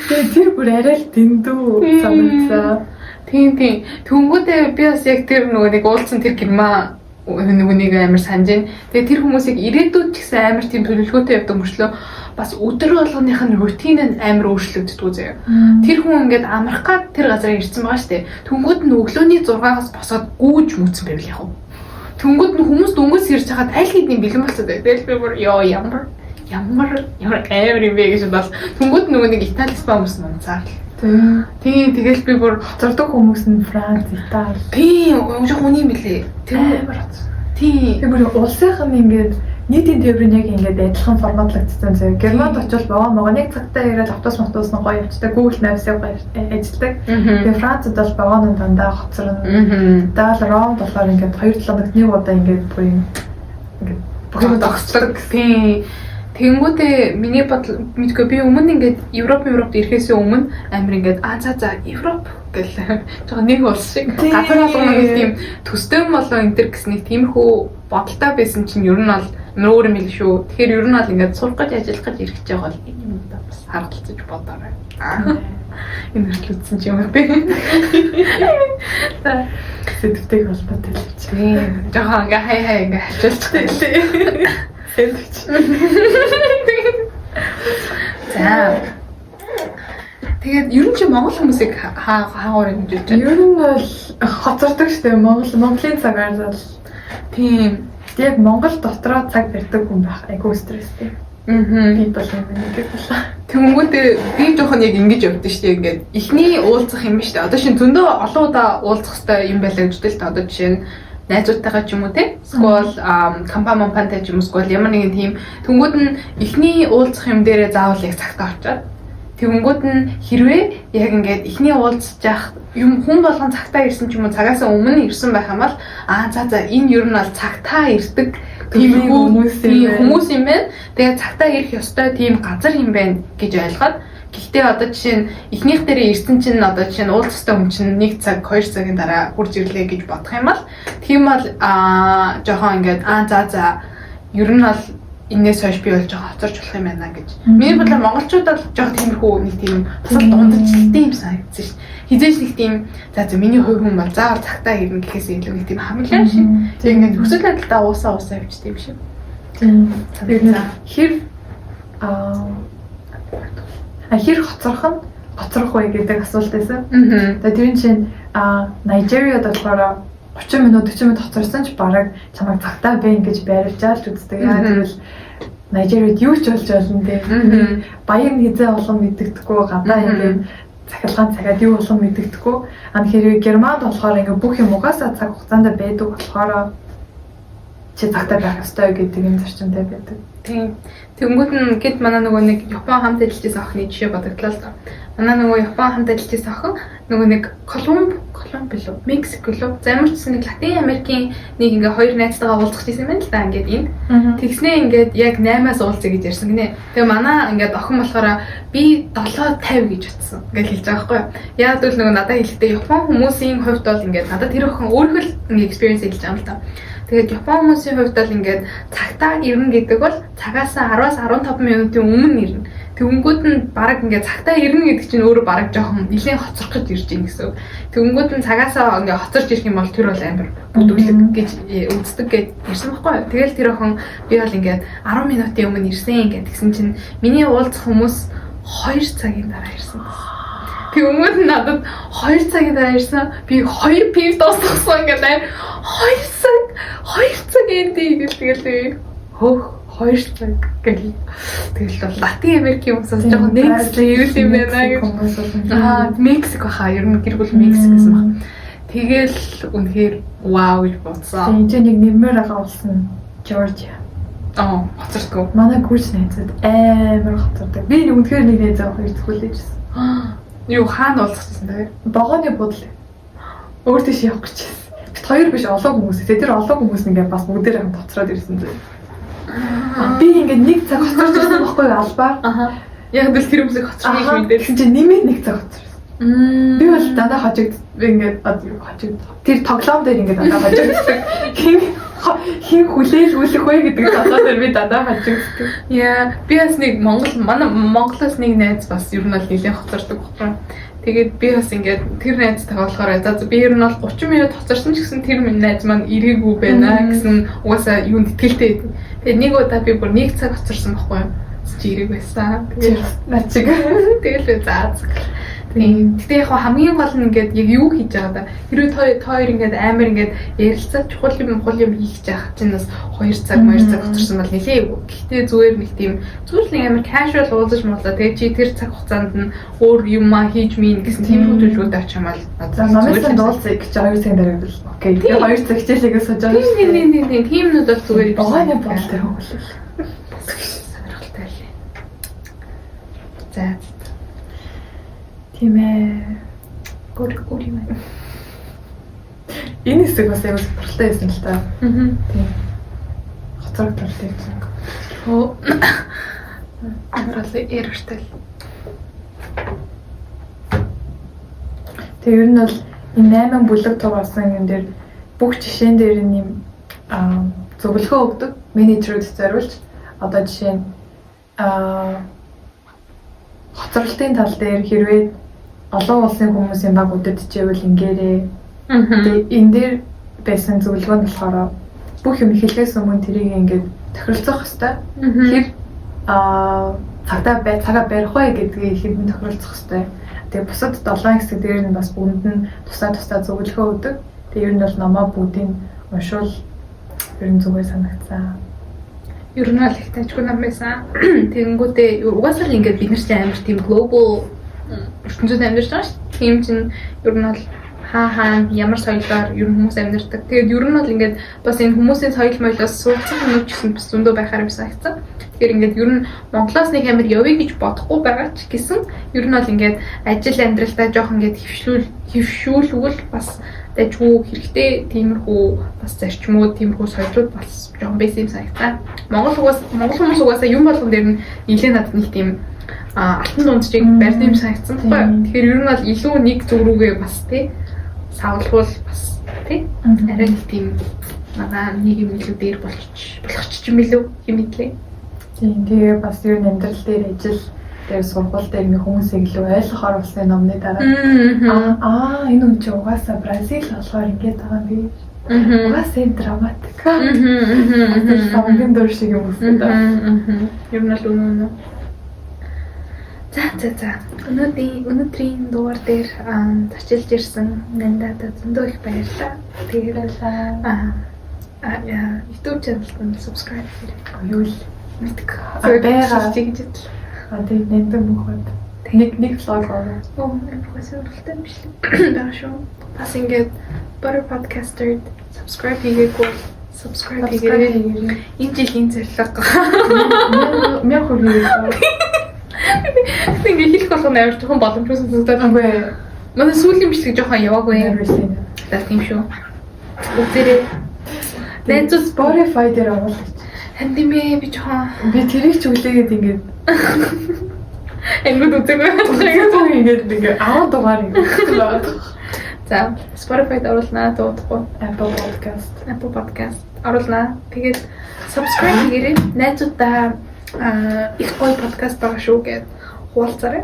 Тэгээд тэр бүр арай л дэндүү санагдсан. Тийм тийм. Тэнгүүдээ би бас яг тэр нөгөө нэг уулзсан тэр герман нүгнийг амар санаж байна. Тэгээ тэр хүмүүсийг ирээдүйд ч гэсэн амар тийм төлөвлөгөөтэй явдаг мөрчлөө бас өдөр болгоных нь routine нь амар өөрчлөгддөг заяа. Тэр хүн ингээд амрах гад тэр газараа ирсэн байгаа штэ. Тэнгүүд нь өглөөний 6-аас босоод гүүж мүцэн байвал яг уу. Тэнгүүд нь хүмүүс дөнгөж ирж хахад аль хэдийн бэлэн болцоод байв. Тэгэл би бүр ёо ямар ямар ямар амар юм бэ гэж бодол. Тэнгүүд нөгөө нэг Итали, Испани хүмүүс нунцаар л. Тийм тэгэл би бүр хоцордог хүмүүс нь Франц, Итали. Тийм, жоох үний юм билээ. Тэр амар хоцор. Тийм. Тэр бүр улсынх нь ингээд нийтийн тээврийн яг ингээд адилхан форматлагдсан заяа. Германд очивол вагон могон нэг цагтаа ирээд автобус автобус нь гоё явцдаг. Google Maps-ыг гоё ажилладаг. Тэгээ Францад бол вагон нь дандаа хоцорно. Даал Ромд болохоор ингээд 2-7 хоногт нэг удаа ингээд бүр юм ингээд бүх юм зогсдог. Тийм. Тэнгүүтээ миний бодол мэдгүй би өмнө ингээд Европт ирэхээс өмнө амар ингээд а за за Европ гэл жоохон нэг улс шиг газар болгоно нэг тийм төстэй болоо энэ төр гэсэн нэг тиймэрхүү бодолтой байсан чинь ер нь бол амар өөр юм л шүү. Тэгэхээр ер нь бол ингээд сурах гэж ажиллах гэж ирэх гэж байгаа бол энэ юм да бас харгалзаж бодоорой. Энэ хүртэл үзсэн ч юм уу те. За сэдвтэй холбоотой л чи. Тийм. Жоохон ингээ хай хай ингээ хачуулчих байлээ. Сэндвич. За. Тэгээд ер нь чи Монгол хүмүүсийг хаагуур ингэж бодож байна. Ер нь бол хоцордог штэ Монголын цагаар бол тийм. Яг Монгол дотроо цаг барьдаг хүн байх айгүй стресстэй. Би бол юм нэг болоо. Тэнгүүтээ би жоохон яг ингэж явдсан штэ ингээд эхний уулзах юм биш штэ. Одоо шин зөндөө олон удаа уулзах хэвээр юм байлаа гэж л та одоо жишээ нь найзуудтайгаа ч юм уу те эсвэл компани компанитай ч юм уу эсвэл ямар нэгэн тийм тэнгүүд нь эхний уулзах юм дээрээ заавал яг цагтаа очиод тэнгүүд нь хэрвээ яг ингээд эхний уулзж явах юм хүн болгон цагтаа ирсэн ч юм уу цагаас өмнө ирсэн байх юм бол аа за за энэ ер нь бол цагтаа ирдэг тийм хүмүүс юм байна. Тэгээ цагтаа ирэх ёстой тийм газар юм байна гэж ойлгоод гэхдээ одоо жишээ нь эхнийх дээрээ ирсэн чинь одоо жишээ нь уулзах ёстой хүн чинь 1 цаг 2 цагийн дараа хурж ирлээ гэж бодох юм бол тийм бол аа жоохон ингээд аа за за ер нь бол энээс хойш би бол жоохон хоцорч болох юм байна гэж. Миний бодлоор монголчууд бол жоохон тиймэрхүү нэг тийм бас л дундчлалтай юм санагдсан шүү. Хизээч нэг тийм за за миний хувь хүн бол заавал цагтаа ирнэ гэхээс илүү нэг тийм хамглаа шиг. Тэг ингээд нөхцөл байдлаа уусаа уусаа явчихдаг юм шиг. Тийм. Тэр хэр хоцорох нь хоцорох вэ гэдэг асуулт байсан. Тэгээ тэр чинь Нигериад болохоор 30 минут 40 минут хоцорсон ч бараг чамайг цагтаа бэ ингэж баривчаал ч үздэг. Яа гэвэл Нигериад юу ч болж болно те. Баян хизээ болгон мэдэгдэхгүй гадаа ингээд цахилгаан цагаад юу болгон мэдэгдэхгүй. А хэрвээ Германд болохоор ингээд бүх юм угаасаа цаг хугацаанд байдаг болохоор Чи цагтаа байх ёстой гэдэг юм зарчимтай байдаг. Тийм. Тэнгүүд нь гэд манай нөгөө нэг Япон хамт ажиллаж байсан охины жишээ бодогдлоо л доо. Манай нөгөө Япон хамт ажиллаж байсан охин нөгөө нэг Колумб билүү? Мексик билүү? За ямар ч гэсэн нэг Латин Америкийн нэг ингээ хоёр найзтайгаа уулзах гэсэн юм байна л да ингээд энд. Тэгснээ ингээд яг 8-аас уулзъя гэж ярьсан гинэ. Тэгээ манай ингээд охин болохоор би 7:50 гэж утсан гэж хэлж байгаа байхгүй юу? Яг л нөгөө надад хэлэхдээ Япон хүмүүсийн хувьд бол ингээд надад тэр охин өөрийнхөө л ингээд experience хэлж байгаа юм л да. Тэгээд Япон хүмүүсийн хувьд бол ингээд цагтаа ирнэ гэдэг бол цагаас 10-аас 15 минутын өмнө ирнэ. Тэгэнгүүт нь баг ингээд цагтаа ирнэ гэдэг чинь өөрөө баг жоохон нэлээд хоцрох гэж ирж гин гэсэн үг. Тэгэнгүүт нь цагаасаа ингээд хоцорч ирэх юм бол тэр бол амар бүдүүлэг гэж үздэг гэж ярьсан байхгүй юу. Тэгэл тэр охин би бол ингээд 10 минутын өмнө ирсэн ингээд тэгсэн чинь миний уулзах хүмүүс 2 цагийн дараа ирсэн гэсэн. Тэгэнгүүт нь надад 2 цагийн дараа ирсэн. Би 2 пив дуусгасан ингээд амар 2 цаг 2 цаг энд гэл тэгэл хөөх 2 цаг гэл тэгэл бол Латин Америкийн хүмүүс бас жоохон next level юм байна гэж. Мексик баха ер нь гэр бүл Мексик гэсэн баг. Тэгэл үнэхээр вау гэж бодсон. Тийм чи нэг нэмэр байгаа болсон Жоржиа. Хоцордгоо. Манай курс найзууд амар хоцордог. Би нэг үнэхээр нэг найз авах гэж хүлээжсэн. Юу хаана уулзчихсан бэ? Вагоны буудал. Өөр тийш явах гэж байсан. Бит хоёр биш олон хүмүүс. Тэгээ тэр олон хүмүүс ингээд бас бүгдээр хамт хоцроод ирсэн зөө. Би ингээд нэг цаг хоцорч ирсэн байхгүй юу албаар. Аха. Яг л тэр хүмүүсийг хоцрохыг мэдээ. Тэгсэн чинь нэмээд нэг цаг хоцорсон. Би бол дандаа хожигд би ингээд хожигд. Тэр тоглоом дээр ингээд дандаа хожигддаг. Хин хүлээлгүүлэх вэ гэдэг тоглоом дээр би дандаа хожигддаг. Яа, би бас нэг Монгол манай Монголоос нэг найз бас ер нь бол нэлээд хоцордог байхгүй. Тэгээд би бас ингээд тэр найзтайгаа болохоор за би ер нь бол 30 минут хоцорсон ч гэсэн тэр минь найз маань ирээгүй байна гэсэн угаасаа юунд итгэлтэй байдаг. Тэгээд нэг удаа би бүр нэг цаг хоцорсон байхгүй юу. Чи ирээг байсан. Тэгээд над чиг. Тэгэл би за. Тийм. Гэтэ яг хамгийн гол нь ингээд яг юу хийж байгаа да. Хэрвээ та хоёр ингээд амар ингээд ярилцаа чухал юм хул юм хийх гэж явах чинь бас 2 цаг 2 цаг хоцорсон бол нэлээ. Гэхдээ зүгээр нэг тийм зүгээр л амар casual уулзаж муулаа. Тэгээ чи тэр цаг хугацаанд нь өөр юм аа хийж мийн гэсэн тийм хөдөлгөөтэй очих юм бол надад зүгээр л уулзъя гэж 2 цагийн дараа бол окей. Тэгээ 2 цаг хичээлээгээ сууж байгаа шүү. Тийм. Тийм нүд бол зүгээр юм. Вагоны буудал дээр хөвлөл. Сонирхолтой байлээ. За. Тийм ээ. Өөр юм байна. Энэ хэсэг бас аягүй сонирхолтой байсан л та. Тийм. Хоцрог талтай юм. Амар л эргэжтэй. Тэгээ ер нь бол энэ 8 бүлэг тугаасан юм дээр бүх жишээн дээр нь юм зөвлөгөө өгдөг. Менежерүүд зориулж одоо жишээ нь хоцролтын тал дээр хэрвээ олон улсын хүмүүсийн баг удирдчихвэл ингээрээ. Тэгээ энэ дээр байсан зөвлөгөө нь болохоор бүх юм эхлэхээс өмнө тэрийг ингээд тохиролцоох ёстой. Тэр цагтаа бай цагаа барих вэ гэдгийг ихэнд нь тохиролцох ёстой. Тэгээ бусад 7 хэсэг дээр нь бас бүгд нь тусдаа зөвлөгөө өгдөг. Тэгээ ер нь бол номоо бүгдийг уншвал ер нь зүгээр санагдсан. Ер нь бол их тажгүй ном байсан. Тэгэнгүүтээ угаасаа л ингээд бид нар чинь амар тийм global ертөнцид амьдарч байгаа шүү дээ. Тийм чинь ер нь бол хаа ямар соёлоор ер нь хүмүүс амьдардаг. Тэгээд ер нь бол ингээд бас энэ хүмүүсийн соёл моёлоос суралцах юмнууд ч гэсэн бас зөндөө байхаар юм санагдсан. Тэгэхээр ингээд ер нь Монголоос нэг амар явъя гэж бодохгүй байгаа ч гэсэн ер нь бол ингээд ажил амьдралдаа жоох ингээд хөвшүүлвэл бас дажгүй хэрэгтэй тиймэрхүү бас зарчмууд, тиймэрхүү соёлууд бас жоохон байсан юм санагдсан. Монгол хүмүүс угаасаа юм болгон дээр нь нэлээд надад нэг тийм алтан дундчийг барьсан юм санагдсан байхгүй юу. Тэгэхээр ер нь бол илүү нэг зүг рүүгээ бас тий савлгуул бас тий арай нэг тийм манай нийгэм илүү дээр болгочих юм билүү хэм мэдлээ. Тийм тэгээ бас ер нь амьдрал дээр ажил дээр сургууль дээр ингээ хүмүүсийг илүү ойлгохоор болсон номны дараа энэ хүн чинь угаасаа Бразил болохоор ингээд байгаа юм биш. Угаасаа юм драматик. Самгийн дөр шиг юм үсэ та. Ер нь л үнэн. За. Өнөөдрийн дугаар дээр зочилж ирсэн Нандада зөндөө их баярлалаа. Тэгээд баярлалаа. YouTube channel-д нь subscribe хийрэй. Юу л мэдг. Байгаа гэж бодлоо. Тэгээд нэмдэг мөхөд. Нэг vlog ороо. Амар сонирхолтой юм шиг байгаа шүү. Бас ингээд Butter Podcaster-д subscribe хийгээгүй бол Subscribe хийгээрэй. Энэ жилийн зорилго. 1000 хүргэе. Ингээ хэлэх болгоно амар жоохон боломжтой сонсогдоод. Үгүй. Манай сүүлийн бичлэг жоохон яваагүй. Never seen it. За, тийм шүү. Үзээрэй. Найзууд. Spotify дээр оруулах. Ханд юм бэ, би жоохон Би тэрийг ч хүлээгээд ингээд ангид үзээгүй. ингээд ингээд 10 дугаар ингээд байгаа. За, Spotify-д оруулнаа, дуудахгүй. Apple Podcast. Apple Podcast оруулнаа. Тэгээд subscribe хийгээрэй. Найзуудаа их гоё подкаст байгаа шүү гэд хуваалцаарай.